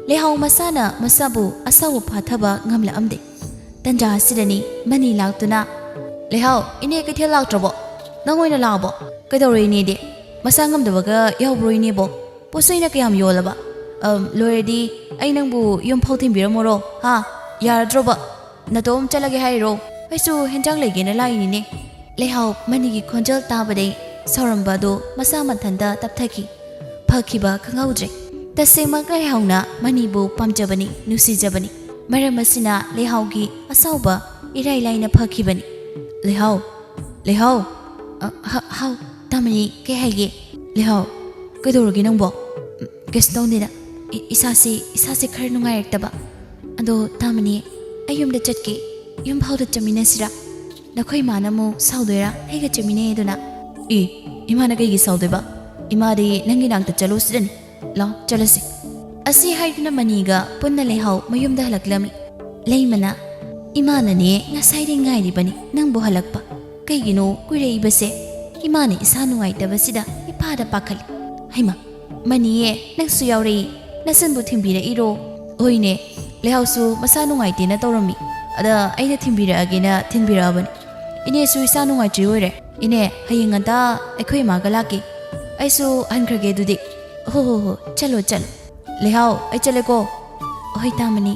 ꯂꯩꯍꯥꯎ ꯃꯁꯥꯅ ꯃꯁꯥꯕꯨ ꯑꯁꯥꯎꯕ ꯐꯥꯊꯕ ꯉꯝꯂꯛꯑꯝꯗꯦ꯫ ꯇꯟꯖꯥ ꯑꯁꯤꯗꯅꯤ ꯃꯅꯤ ꯂꯥꯛꯇꯨꯅ, "ꯂꯩꯍꯥꯎ, ꯏꯅꯦ ꯀꯩꯊꯦꯜ ꯂꯥꯛꯇ꯭ꯔꯕꯣ? ꯅꯪ ꯑꯣꯏꯅ ꯂꯥꯛꯑꯕꯣ? ꯀꯩꯗꯧꯔꯦ ꯏꯅꯦꯗꯤ? ꯃꯁꯥ ꯉꯝꯗꯕꯒ ꯌꯥꯎꯕ꯭ꯔꯣ ꯏꯅꯦꯕꯣ? ꯄꯣꯠꯆꯩꯅ ꯀꯌꯥꯝ ꯌꯣꯜꯂꯕ? ꯑꯝ, ꯂꯣꯏꯔꯗꯤ ꯑꯩ ꯅꯪꯕꯨ ꯌꯨꯝ ꯐꯥꯎ ꯊꯤꯟꯕꯤꯔꯝꯃꯣꯔꯣ? ꯍꯥ? ꯌꯥꯔꯗ꯭ꯔꯣꯕ? ꯅꯇꯣꯝ ꯆꯠꯂꯒꯦ ꯍꯥꯏꯔꯣ? ꯑꯩꯁꯨ ꯍꯦꯟꯖꯥꯡ ꯂꯩꯒꯦꯅ ꯂꯥꯛꯏꯅꯤꯅꯦ꯫" ꯂꯩꯍꯥꯎ ꯃꯅꯤꯒꯤ ꯈꯣꯟꯖꯦꯜ ꯇꯥꯕꯗꯩ ꯁꯥꯎꯔꯝꯕ ꯑꯗꯨ ꯃꯁꯥ ꯃꯊꯟꯇ ꯇꯞꯊꯈꯤ꯫ ꯐꯈꯤꯕ ꯈꯪꯍꯧꯗ꯭ꯔꯦ꯫ ꯇꯁꯦꯡꯃꯛ ꯂꯩꯍꯥꯎꯅ ꯃꯅꯤꯕꯨ ꯄꯥꯝꯖꯕꯅꯤ, ꯅꯨꯡꯁꯤꯖꯕꯅꯤ꯫ ꯃꯔꯝ ꯑꯁꯤꯅ ꯂꯩꯍꯥꯎꯒꯤ ꯑꯁꯥꯎꯕ ꯏꯔꯥꯏ ꯂꯥꯏꯅ ꯐꯈꯤꯕꯅꯤ꯫ "ꯂꯩꯍꯥꯎ, ꯂꯩꯍꯥꯎ!" "ꯑ, ꯍ-, ꯍꯥꯎ, ꯇꯥꯃꯅꯤ, ꯀꯩ ꯍꯥꯏꯒꯦ?" "ꯂꯩꯍꯥꯎ, ꯀꯩꯗꯧꯔꯒꯦ ꯅꯪꯕꯣ?" "ꯎꯝ, ꯀꯩꯁꯨ ꯇꯧꯗꯦꯗ꯫ ꯏ-, ꯏꯁꯥꯁꯦ, ꯏꯁꯥꯁꯦ ꯈꯔ ꯅꯨꯡꯉꯥꯏꯔꯛꯇꯕ꯫ ꯑꯗꯣ ꯇꯥꯃꯅꯤ, ꯑꯩ ꯌꯨꯝꯗ ꯆꯠꯀꯦ꯫ ꯌꯨꯝ ꯐꯥꯎꯗ ꯆꯠꯃꯤꯟꯅꯁꯤꯔꯥ? ꯅꯈꯣꯏ ꯏꯃꯥꯅ ꯑꯃꯨꯛ ꯁꯥꯎꯗꯣꯏꯔꯥ ꯑꯩꯒ ꯆꯠꯃꯤꯟꯅꯩ ꯑꯗꯨꯅ?" "ꯑꯦ, ꯏꯃꯥꯅ ꯀꯩꯒꯤ ꯁꯥꯎꯗꯣꯏꯕ? ꯏꯃꯥꯗꯤ ꯅꯪꯒꯤ ꯅꯥꯛꯇ ꯆꯠꯂꯣ ꯁꯤꯗꯅꯤ꯫ ꯂꯥꯎ, ꯆꯠꯂꯁꯤ꯫" ꯑꯁꯤ ꯍꯥꯏꯗꯨꯅ ꯃꯅꯤꯒ ꯄꯨꯟꯅ ꯂꯩꯍꯥꯎ ꯃꯌꯨꯝꯗ ꯍꯜꯂꯛꯂꯝꯃꯤ꯫ ꯂꯩꯃꯅ, "ꯏꯃꯥꯅꯅꯦ ꯉꯁꯥꯏꯗꯩ ꯉꯥꯏꯔꯤꯕꯅꯤ ꯅꯪꯕꯨ ꯍꯜꯂꯛꯄ꯫ ꯀꯩꯒꯤꯅꯣ ꯀꯨꯏꯔꯛꯏꯕꯁꯦ? ꯏꯃꯥꯅ ꯏꯁꯥ ꯅꯨꯡꯉꯥꯏꯇꯕꯁꯤꯗ ꯏꯄꯥꯗ ꯄꯥꯈꯠꯂꯤ꯫" "ꯍꯩꯃꯥ, ꯃꯅꯤꯌꯦ, ꯅꯪꯁꯨ ꯌꯥꯎꯔꯛꯏ꯫ ꯅꯆꯟꯕꯨ ꯊꯤꯟꯕꯤꯔꯛꯏꯔꯣ?" "ꯍꯣꯏꯅꯦ, ꯂꯩꯍꯥꯎꯁꯨ ꯃꯁꯥ ꯅꯨꯡꯉꯥꯏꯇꯦꯅ ꯇꯧꯔꯝꯃꯤ꯫ ꯑꯗ ꯑꯩꯅ ꯊꯤꯟꯕꯤꯔꯛꯑꯒꯦꯅ ꯊꯤꯟꯕꯤꯔꯛꯑꯕꯅꯤ꯫ ꯏꯅꯦꯁꯨ ꯏꯁꯥ ꯅꯨꯡꯉꯥꯏꯇ꯭ꯔꯤ ꯑꯣꯏꯔꯦ꯫ ꯏꯅꯦ, ꯍꯌꯦꯡ ꯉꯟꯇꯥ ꯑꯩꯈꯣꯏ ꯏꯃꯥꯒ ꯂꯥꯛꯀꯦ꯫ ꯑꯩꯁꯨ ꯍꯟꯈ꯭ꯔꯒꯦ ꯑꯗꯨꯗꯤ꯫" "ꯍꯣ, ꯍꯣ, ꯍꯣ, ꯆꯠꯂꯣ, ꯆꯠꯂꯣ꯫" "ꯂꯩꯍꯥꯎ, ꯑꯩ ꯆꯠꯂꯦꯀꯣ꯫" "ꯍꯣꯏ, ꯇꯥꯃꯅꯤ꯫"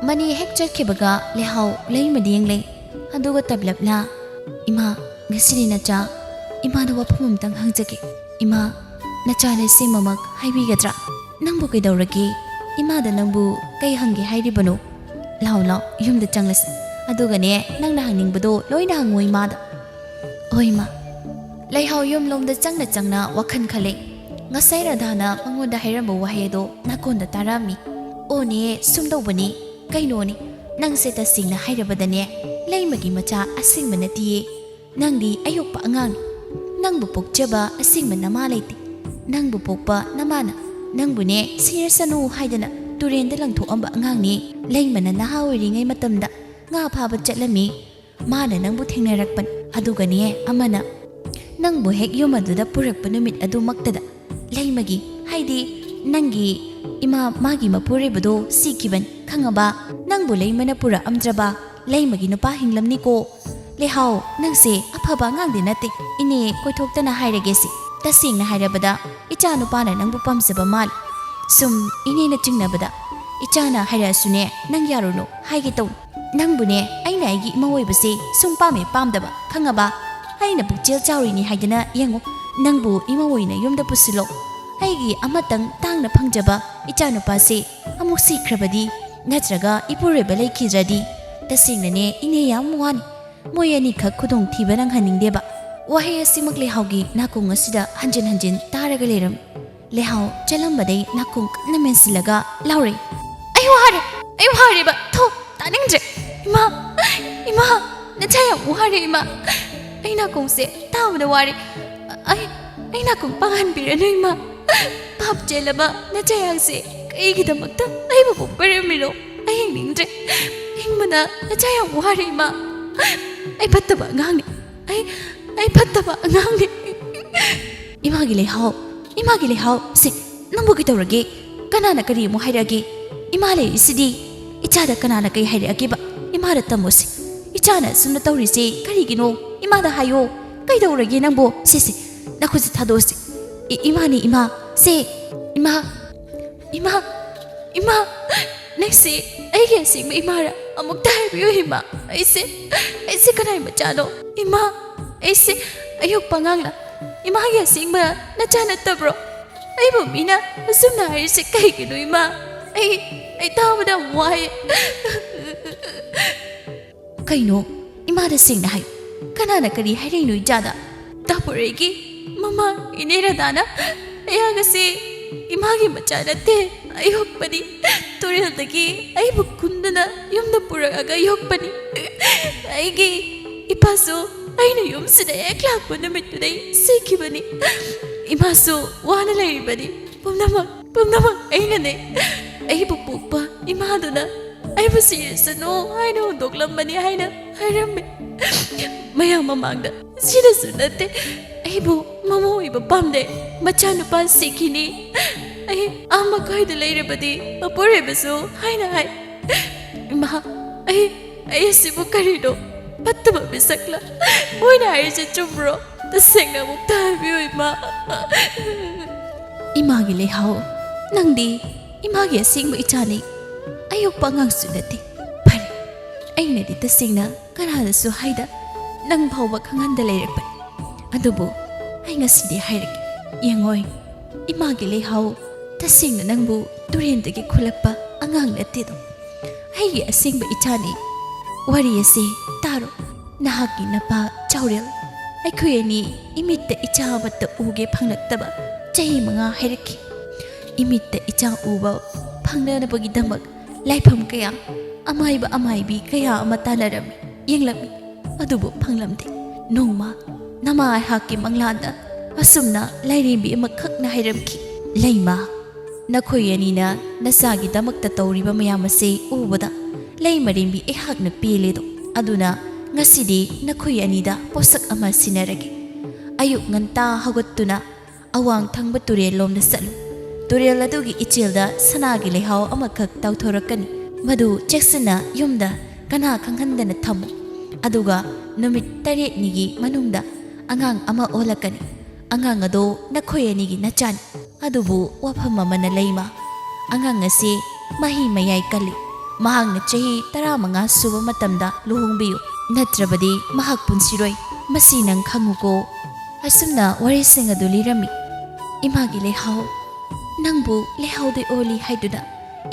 ꯃꯅꯤ ꯍꯦꯛ ꯆꯠꯈꯤꯕꯒ ꯂꯩꯍꯥꯎ ꯂꯩꯃꯗ ꯌꯦꯡꯂꯦ꯫ ꯑꯗꯨꯒ ꯇꯞꯂꯞꯅ, "ꯏꯃꯥ, ꯉꯁꯤꯗꯤ ꯅꯆꯥ ꯏꯃꯥꯗ ꯋꯥꯐꯝ ꯑꯃꯇꯪ ꯍꯪꯖꯒꯦ꯫ ꯏꯃꯥ, ꯅꯆꯥ ꯂꯩꯁꯦꯝꯕꯃꯛ ꯍꯥꯏꯕꯤꯒꯗ꯭ꯔꯥ? ꯅꯪꯕꯨ ꯀꯩꯗꯧꯔꯒꯦ? ꯏꯃꯥꯗ ꯅꯪꯕꯨ ꯀꯩ ꯍꯪꯒꯦ ꯍꯥꯏꯔꯤꯕꯅꯣ? ꯂꯥꯎ, ꯂꯥꯎ, ꯌꯨꯝꯗ ꯆꯪꯂꯁꯤ꯫ ꯑꯗꯨꯒꯅꯦ, ꯅꯪꯅ ꯍꯪꯅꯤꯡꯕꯗꯣ ꯂꯣꯏꯅ ꯍꯪꯉꯣ ꯏꯃꯥꯗ꯫" "ꯍꯣꯏ, ꯏꯃꯥ꯫" ꯂꯩꯍꯥꯎ ꯌꯨꯝꯂꯣꯝꯗ ꯆꯪꯅ ꯆꯪꯅ ꯋꯥꯈꯜ ꯈꯜꯂꯦ꯫ ꯉꯁꯥꯏ ꯔꯥꯙꯥꯅ ꯃꯉꯣꯟꯗ ꯍꯥꯏꯔꯝꯕ ꯋꯥꯍꯩ ꯑꯗꯣ ꯅꯥꯀꯣꯟꯗ ꯇꯥꯔꯝꯃꯤ꯫ "ꯑꯣꯅꯦ, ꯁꯨꯝ ꯇꯧꯕꯅꯤ꯫ ꯀꯩꯅꯣꯅꯦ, ꯅꯪꯁꯦ ꯇꯁꯦꯡꯅ ꯍꯥꯏꯔꯕꯗꯅꯦ, ꯂꯩꯃꯒꯤ ꯃꯆꯥ ꯑꯁꯦꯡꯕ ꯅꯠꯇꯤꯌꯦ꯫ ꯅꯪꯗꯤ ꯑꯌꯣꯛꯄ ꯑꯉꯥꯡꯅꯤ꯫ ꯅꯪꯕꯨ ꯄꯣꯛꯆꯕ ꯑꯁꯦꯡꯕ ꯅꯃꯥ ꯂꯩꯇꯦ꯫ ꯅꯪꯕꯨ ꯄꯣꯛꯄ ꯅꯃꯥꯅ ꯅꯪꯕꯨꯅꯦ ꯁꯤꯔꯁꯅꯨ ꯍꯥꯏꯗꯅ ꯇꯨꯔꯦꯟꯗ ꯂꯪꯊꯣꯛꯑꯝꯕ ꯑꯉꯥꯡꯅꯤ꯫ ꯂꯩꯃꯅ ꯅꯍꯥ ꯑꯣꯏꯔꯤꯉꯩ ꯃꯇꯝꯗ ꯉꯥ ꯐꯥꯕ ꯆꯠꯂꯝꯃꯤ꯫ ꯃꯥꯅ ꯅꯪꯕꯨ ꯊꯦꯡꯅꯔꯛꯄꯅꯤ꯫ ꯑꯗꯨꯒꯅꯦ ꯑꯃꯅ ꯅꯪꯕꯨ ꯍꯦꯛ ꯌꯨꯝ ꯑꯗꯨꯗ ꯄꯨꯔꯛꯄ ꯅꯨꯃꯤꯠ ꯑꯗꯨꯃꯛꯇꯗ ꯂꯩꯃꯒꯤ, ꯍꯥꯏꯗꯤ ꯅꯪꯒꯤ ꯏꯃꯥ, ꯃꯥꯒꯤ ꯃꯄꯨꯔꯣꯏꯕꯗꯣ ꯁꯤꯈꯤꯕꯅꯤ꯫ ꯈꯪꯉꯕ? ꯅꯪꯕꯨ ꯂꯩꯃꯅ ꯄꯨꯔꯛꯑꯝꯗ꯭ꯔꯕ ꯂꯩꯃꯒꯤ ꯅꯨꯄꯥ ꯍꯤꯡꯂꯝꯅꯤꯀꯣ꯫ ꯂꯩꯍꯥꯎ, ꯅꯪꯁꯦ ꯑꯐꯕ ꯑꯉꯥꯡꯗꯤ ꯅꯠꯇꯦ꯫ ꯏꯅꯦ, ꯀꯣꯏꯊꯣꯛꯇꯅ ꯍꯥꯏꯔꯒꯦꯁꯦ꯫ ꯇꯁꯦꯡꯅ ꯍꯥꯏꯔꯕꯗ ꯏꯆꯥ ꯅꯨꯄꯥꯅ ꯅꯪꯕꯨ ꯄꯥꯝꯖꯕ ꯃꯥꯜꯂꯤ꯫ ꯁꯨꯝ ꯏꯅꯦꯅ ꯆꯤꯡꯅꯕꯗ ꯏꯆꯥꯅ ꯍꯥꯏꯔꯛꯑꯁꯨꯅꯦ ꯅꯪ ꯌꯥꯔꯨꯅꯨ ꯍꯥꯏꯒꯦ ꯇꯧꯅꯤ꯫ ꯅꯪꯕꯨꯅꯦ ꯑꯩꯅ ꯑꯩꯒꯤ ꯏꯃꯧ ꯑꯣꯏꯕꯁꯦ ꯁꯨꯝ ꯄꯥꯝꯃꯦ ꯄꯥꯝꯗꯕ, ꯈꯪꯉꯕ? ꯑꯩꯅ ꯄꯨꯛꯆꯦꯜ ꯆꯥꯎꯔꯤꯅꯤ ꯍꯥꯏꯗꯅ ꯌꯦꯡꯉꯨ, ꯅꯪꯕꯨ ꯏꯃꯧ ꯑꯣꯏꯅ ꯌꯨꯝꯗ ꯄꯨꯁꯤꯜꯂꯣ꯫ ꯑꯩꯒꯤ ꯑꯃꯇꯪ ꯇꯥꯡꯅ ꯐꯪꯖꯕ ꯏꯆꯥꯅꯨꯄꯥꯁꯦ ꯑꯃꯨꯛ ꯁꯤꯈ꯭ꯔꯕꯗꯤ, ꯅꯠꯇ꯭ꯔꯒ ꯏꯄꯨꯔꯣꯏꯕ ꯂꯩꯈꯤꯗ꯭ꯔꯗꯤ, ꯇꯁꯦꯡꯅꯅꯦ ꯏꯅꯦ ꯌꯥꯝ ꯋꯥꯅꯤ꯫ ꯃꯣꯏ ꯑꯅꯤꯈꯛ ꯈꯨꯗꯣꯡꯊꯤꯕ ꯅꯪꯍꯟꯅꯤꯡꯗꯦꯕ꯫ ꯋꯥꯍꯩ ꯑꯁꯤꯃꯛ ꯂꯩꯍꯥꯎꯒꯤ ꯅꯥꯀꯣꯡ ꯑꯁꯤꯗ ꯍꯟꯖꯤꯟ ꯍꯟꯖꯤꯟ ꯇꯥꯔꯒ ꯂꯩꯔꯝꯃꯤ꯫ ꯂꯩꯍꯥꯎ ꯆꯦꯜꯂꯝꯕꯗꯩ ꯅꯥꯀꯣꯡ ꯀꯟꯅ ꯃꯦꯟꯁꯤꯜꯂꯒ ꯂꯥꯎꯔꯛꯏ, "ꯑꯩ ꯋꯥꯔꯦ! ꯑꯩ ꯋꯥꯔꯦꯕ! ꯊꯣ, ꯇꯥꯅꯤꯡꯗ꯭ꯔꯦ! ꯏꯃꯥ! ꯏꯃꯥ! ꯅꯆꯥ ꯌꯥꯝ ꯋꯥꯔꯦ, ꯏꯃꯥ! ꯑꯩ ꯅꯥꯀꯣꯡꯁꯦ ꯇꯥꯕꯗ ꯋꯥꯔꯦ꯫ ꯑꯩ, ꯑꯩ ꯅꯥꯀꯣꯡ ꯄꯥꯡꯍꯟꯕꯤꯔꯅꯨ, ꯏꯃꯥ! ꯄꯥꯞ ꯆꯦꯜꯂꯕ ꯅꯆꯥ ꯌꯥꯡꯁꯦ ꯀꯩꯒꯤꯗꯃꯛꯇ ꯑꯩꯕꯨ ꯄꯣꯛꯄꯤꯔꯝꯃꯤꯅꯣ? ꯑꯩ ꯍꯤꯡꯅꯤꯡꯗ꯭ꯔꯦ꯫ ꯍꯤꯡꯕꯅ ꯅꯆꯥ ꯌꯥꯝ ꯋꯥꯔꯦ, ꯏꯃꯥ꯫ ꯑꯩ ꯐꯠꯇꯕ ꯑꯉꯥꯡꯅꯤ꯫ ꯑꯩ, ꯑꯩ ꯐꯠꯇꯕ ꯑꯉꯥꯡꯅꯤ꯫" "ꯏꯃꯥꯒꯤ ꯂꯩꯍꯥꯎ, ꯏꯃꯥꯒꯤ ꯂꯩꯍꯥꯎ, ꯁꯦ, ꯅꯪꯕꯨ ꯀꯩꯗꯧꯔꯒꯦ? ꯀꯅꯥꯅ ꯀꯔꯤ ꯑꯃꯨꯛ ꯍꯥꯏꯔꯛꯑꯒꯦ? ꯏꯃꯥ ꯂꯩꯔꯤꯁꯤꯗꯤ, ꯏꯆꯥꯗ ꯀꯅꯥꯅ ꯀꯩ ꯍꯥꯏꯔꯛꯑꯒꯦꯕ? ꯏꯃꯥꯗ ꯇꯝꯃꯣꯁꯦ꯫ ꯏꯆꯥꯅ ꯑꯁꯨꯝꯅ ꯇꯧꯔꯤꯁꯦ ꯀꯔꯤꯒꯤꯅꯣ? ꯏꯃꯥꯗ ꯍꯥꯏꯌꯣ꯫ ꯀꯩꯗꯧꯔꯒꯦ ꯅꯪꯕꯨ? ꯁꯦ, ꯁꯦ, ꯅꯈꯨꯠꯁꯦ ꯊꯥꯗꯣꯛꯑꯣꯁꯦ꯫ ꯏ-, ꯏꯃꯥꯅꯤ, ꯏꯃꯥ꯫ ꯁꯦ, ꯏꯃꯥ, ꯏꯃꯥ, ꯏꯃꯥ, ꯅꯪꯁꯦ ꯑꯩꯒꯤ ꯑꯁꯦꯡꯕ ꯏꯃꯥꯔ? ꯑꯃꯨꯛꯇ ꯍꯥꯏꯕꯤꯌꯨ, ꯏꯃꯥ꯫ ꯑꯩꯁꯦ, ꯑꯩꯁꯦ ꯀꯅꯥꯏ ꯃꯆꯥꯅꯣ? ꯏꯃꯥ, ꯑꯩꯁꯦ ꯑꯌꯣꯛꯄ ꯑꯉꯥꯡꯂ? ꯏꯃꯥꯒꯤ ꯑꯁꯦꯡꯕ ꯅꯆꯥ ꯅꯠꯇꯕ꯭ꯔꯣ? ꯑꯩꯕꯨ ꯃꯤꯅ ꯑꯁꯨꯝꯅ ꯍꯥꯏꯔꯤꯁꯦ ꯀꯩꯒꯤꯅꯣ, ꯏꯃꯥ? ꯑꯩ, ꯑꯩ ꯇꯥꯕꯗ ꯌꯥꯝ ꯋꯥꯏ꯫" "ꯀꯩꯅꯣ? ꯏꯃꯥꯗ ꯁꯦꯡꯅ ꯍꯥꯏꯌꯨ꯫ ꯀꯅꯥꯅ ꯀꯔꯤ ꯍꯥꯏꯔꯛꯏꯅꯣ ꯏꯆꯥꯗ?" "ꯇꯥꯄꯨꯔꯩꯒꯤ ꯃꯃꯥ ꯏꯅꯦ ꯔꯥꯙꯥꯅ ꯑꯩꯍꯥꯛ ꯑꯁꯤ ꯏꯃꯥꯒꯤ ꯃꯆꯥ ꯅꯠꯇꯦ, ꯑꯌꯣꯛꯄꯅꯤ꯫ ꯇꯨꯔꯦꯜꯗꯒꯤ ꯑꯩꯕꯨ ꯈꯨꯟꯗꯨꯅ ꯌꯨꯝꯗ ꯄꯨꯔꯛꯑꯒ ꯌꯣꯛꯄꯅꯤ꯫ ꯑꯩꯒꯤ ꯏꯄꯥꯁꯨ ꯑꯩꯅ ꯌꯨꯝꯁꯤꯗ ꯍꯦꯛ ꯂꯥꯛꯄ ꯅꯨꯃꯤꯠꯇꯨꯗꯩ ꯁꯤꯈꯤꯕꯅꯤ꯫ ꯏꯃꯥꯁꯨ ꯋꯥꯅ ꯂꯩꯔꯤꯕꯅꯤ꯫ ꯄꯨꯝꯅꯃꯛ, ꯄꯨꯝꯅꯃꯛ ꯑꯩꯅꯅꯦ꯫ ꯑꯩꯕꯨ ꯄꯣꯛꯄ ꯏꯃꯥꯗꯨꯅ ꯑꯩꯕꯨ ꯁꯤꯔꯁꯅꯨ ꯍꯥꯏꯅ ꯍꯨꯟꯗꯣꯛꯂꯝꯕꯅꯤ ꯍꯥꯏꯅ ꯍꯥꯏꯔꯝꯃꯤ꯫ ꯃꯌꯥꯝ ꯃꯃꯥꯡꯗ ꯁꯤꯗꯁꯨ ꯅꯠꯇꯦ, ꯑꯩꯕꯨ ꯃꯃꯧ ꯑꯣꯏꯕ ꯄꯥꯝꯗꯦ, ꯃꯆꯥꯅꯨꯄꯥ ꯁꯤꯈꯤꯅꯤ, ꯑꯩ ꯑꯥ ꯃꯈꯥꯏꯗ ꯂꯩꯔꯕꯗꯤ ꯃꯄꯨꯔꯣꯏꯕꯁꯨ ꯍꯥꯏꯅ ꯍꯥꯏ꯫ ꯏꯃꯥ, ꯑꯩ, ꯑꯩ ꯑꯁꯤꯕꯨ ꯀꯔꯤꯅꯣ? ꯐꯠꯇꯕ ꯃꯤꯁꯛꯂ? ꯃꯣꯏꯅ ꯍꯥꯏꯔꯤꯁꯦ ꯆꯨꯝꯕ꯭ꯔꯣ? ꯇꯁꯦꯡꯅ ꯑꯃꯨꯛꯇ ꯍꯥꯏꯕꯤꯌꯨ, ꯏꯃꯥ꯫" "ꯏꯃꯥꯒꯤ ꯂꯩꯍꯥꯎ, ꯅꯪꯗꯤ ꯏꯃꯥꯒꯤ ꯑꯁꯦꯡꯕ ꯏꯆꯥꯅꯤ꯫ ꯑꯌꯣꯛꯄ ꯑꯉꯥꯡꯁꯨ ꯅꯠꯇꯦ꯫ ꯐꯔꯦ, ꯑꯩꯅꯗꯤ ꯇꯁꯦꯡꯅ ꯀꯅꯥꯗꯁꯨ ꯍꯥꯏꯗ, ꯅꯪ ꯐꯥꯎꯕ ꯈꯪꯍꯟꯗ ꯂꯩꯔꯛꯄꯅꯤ꯫ ꯑꯗꯨꯕꯨ ꯑꯩ ꯉꯁꯤꯗꯤ ꯍꯥꯏꯔꯛꯀꯦ꯫ ꯌꯦꯡꯉꯣꯏ, ꯏꯃꯥꯒꯤ ꯂꯩꯍꯥꯎ, ꯇꯁꯦꯡꯅ ꯅꯪꯕꯨ ꯇꯨꯔꯦꯟꯗꯒꯤ ꯈꯨꯜꯂꯛꯄ ꯑꯉꯥꯡ ꯅꯠꯇꯦꯗꯣ꯫ ꯑꯩꯒꯤ ꯑꯁꯦꯡꯕ ꯏꯆꯥꯅꯤ꯫ ꯋꯥꯔꯤ ꯑꯁꯤ ꯇꯥꯔꯣ꯫ ꯅꯍꯥꯛꯀꯤ ꯅꯄꯥ ꯆꯥꯎꯔꯦꯜ, ꯑꯩꯈꯣꯏ ꯑꯅꯤ ꯏꯃꯤꯠꯇ ꯏꯆꯥ ꯑꯃꯠꯇ ꯎꯒꯦ ꯐꯪꯂꯛꯇꯕ ꯆꯍꯤ ꯃꯉꯥ ꯍꯥꯏꯔꯛꯈꯤ꯫ ꯏꯃꯤꯠꯇ ꯏꯆꯥ ꯎꯕ ꯐꯪꯅꯅꯕꯒꯤꯗꯃꯛ ꯂꯥꯏꯐꯝ ꯀꯌꯥ, ꯑꯃꯥꯏꯕ ꯑꯃꯥꯏꯕꯤ ꯀꯌꯥ ꯑꯃ ꯇꯥꯟꯅꯔꯝꯃꯤ, ꯌꯦꯡꯂꯝꯃꯤ, ꯑꯗꯨꯕꯨ ꯐꯪꯂꯝꯗꯦ꯫ ꯅꯣꯡꯃ ꯅꯃꯥ ꯑꯩꯍꯥꯛꯀꯤ ꯃꯪꯂꯥꯟꯗ ꯑꯁꯨꯝꯅ ꯂꯥꯏꯔꯦꯝꯕꯤ ꯑꯃꯈꯛꯅ ꯍꯥꯏꯔꯝꯈꯤ, "ꯂꯩꯃ, ꯅꯈꯣꯏ ꯑꯅꯤꯅ ꯅꯆꯥꯒꯤꯗꯃꯛꯇ ꯇꯧꯔꯤꯕ ꯃꯌꯥꯝ ꯑꯁꯤ ꯎꯕꯗ ꯂꯩꯃꯔꯦꯝꯕꯤ ꯑꯩꯍꯥꯛꯅ ꯄꯦꯜꯂꯦꯗꯣ꯫ ꯑꯗꯨꯅ ꯉꯁꯤꯗꯤ ꯅꯈꯣꯏ ꯑꯅꯤꯗ ꯄꯣꯠꯁꯛ ꯑꯃ ꯁꯤꯟꯅꯔꯒꯦ꯫ ꯑꯌꯨꯛ ꯉꯟꯇꯥ ꯍꯧꯒꯠꯇꯨꯅ ꯑꯋꯥꯡ ꯊꯪꯕ ꯇꯨꯔꯦꯜ ꯂꯣꯝꯗ ꯆꯠꯂꯨ꯫ ꯇꯨꯔꯦꯜ ꯑꯗꯨꯒꯤ ꯏꯆꯦꯜꯗ ꯁꯅꯥꯒꯤ ꯂꯩꯍꯥꯎ ꯑꯃꯈꯛ ꯇꯥꯎꯊꯣꯔꯛꯀꯅꯤ꯫ ꯃꯗꯨ ꯆꯦꯛꯁꯤꯟꯅ ꯌꯨꯝꯗ ꯀꯅꯥ ꯈꯪꯍꯟꯗꯅ ꯊꯝꯃꯨ꯫ ꯑꯗꯨꯒ ꯅꯨꯃꯤꯠ ꯇꯔꯦꯠꯅꯤꯒꯤ ꯃꯅꯨꯡꯗ ꯑꯉꯥꯡ ꯑꯃ ꯑꯣꯜꯂꯛꯀꯅꯤ꯫ ꯑꯉꯥꯡ ꯑꯗꯣ ꯅꯈꯣꯏ ꯑꯅꯤꯒꯤ ꯅꯆꯥꯅꯤ꯫ ꯑꯗꯨꯕꯨ ꯋꯥꯐꯝ ꯑꯃꯅ ꯂꯩꯃ, ꯑꯉꯥꯡ ꯑꯁꯤ ꯃꯍꯤ ꯃꯌꯥꯏ ꯀꯜꯂꯤ꯫ ꯃꯍꯥꯛꯅ ꯆꯍꯤ ꯇꯔꯥꯃꯉꯥ ꯁꯨꯕ ꯃꯇꯝꯗ ꯂꯨꯍꯣꯡꯕꯤꯌꯨ, ꯅꯠꯇ꯭ꯔꯕꯗꯤ ꯃꯍꯥꯛ ꯄꯨꯟꯁꯤꯔꯣꯏ꯫ ꯃꯁꯤ ꯅꯪ ꯈꯪꯉꯨꯀꯣ꯫" ꯑꯁꯨꯝꯅ ꯋꯥꯔꯤꯁꯤꯡ ꯑꯗꯨ ꯂꯤꯔꯝꯃꯤ꯫ ꯏꯃꯥꯒꯤ ꯂꯩꯍꯥꯎ, ꯅꯪꯕꯨ ꯂꯩꯍꯥꯎꯗꯩ ꯑꯣꯜꯂꯤ ꯍꯥꯏꯗꯨꯅ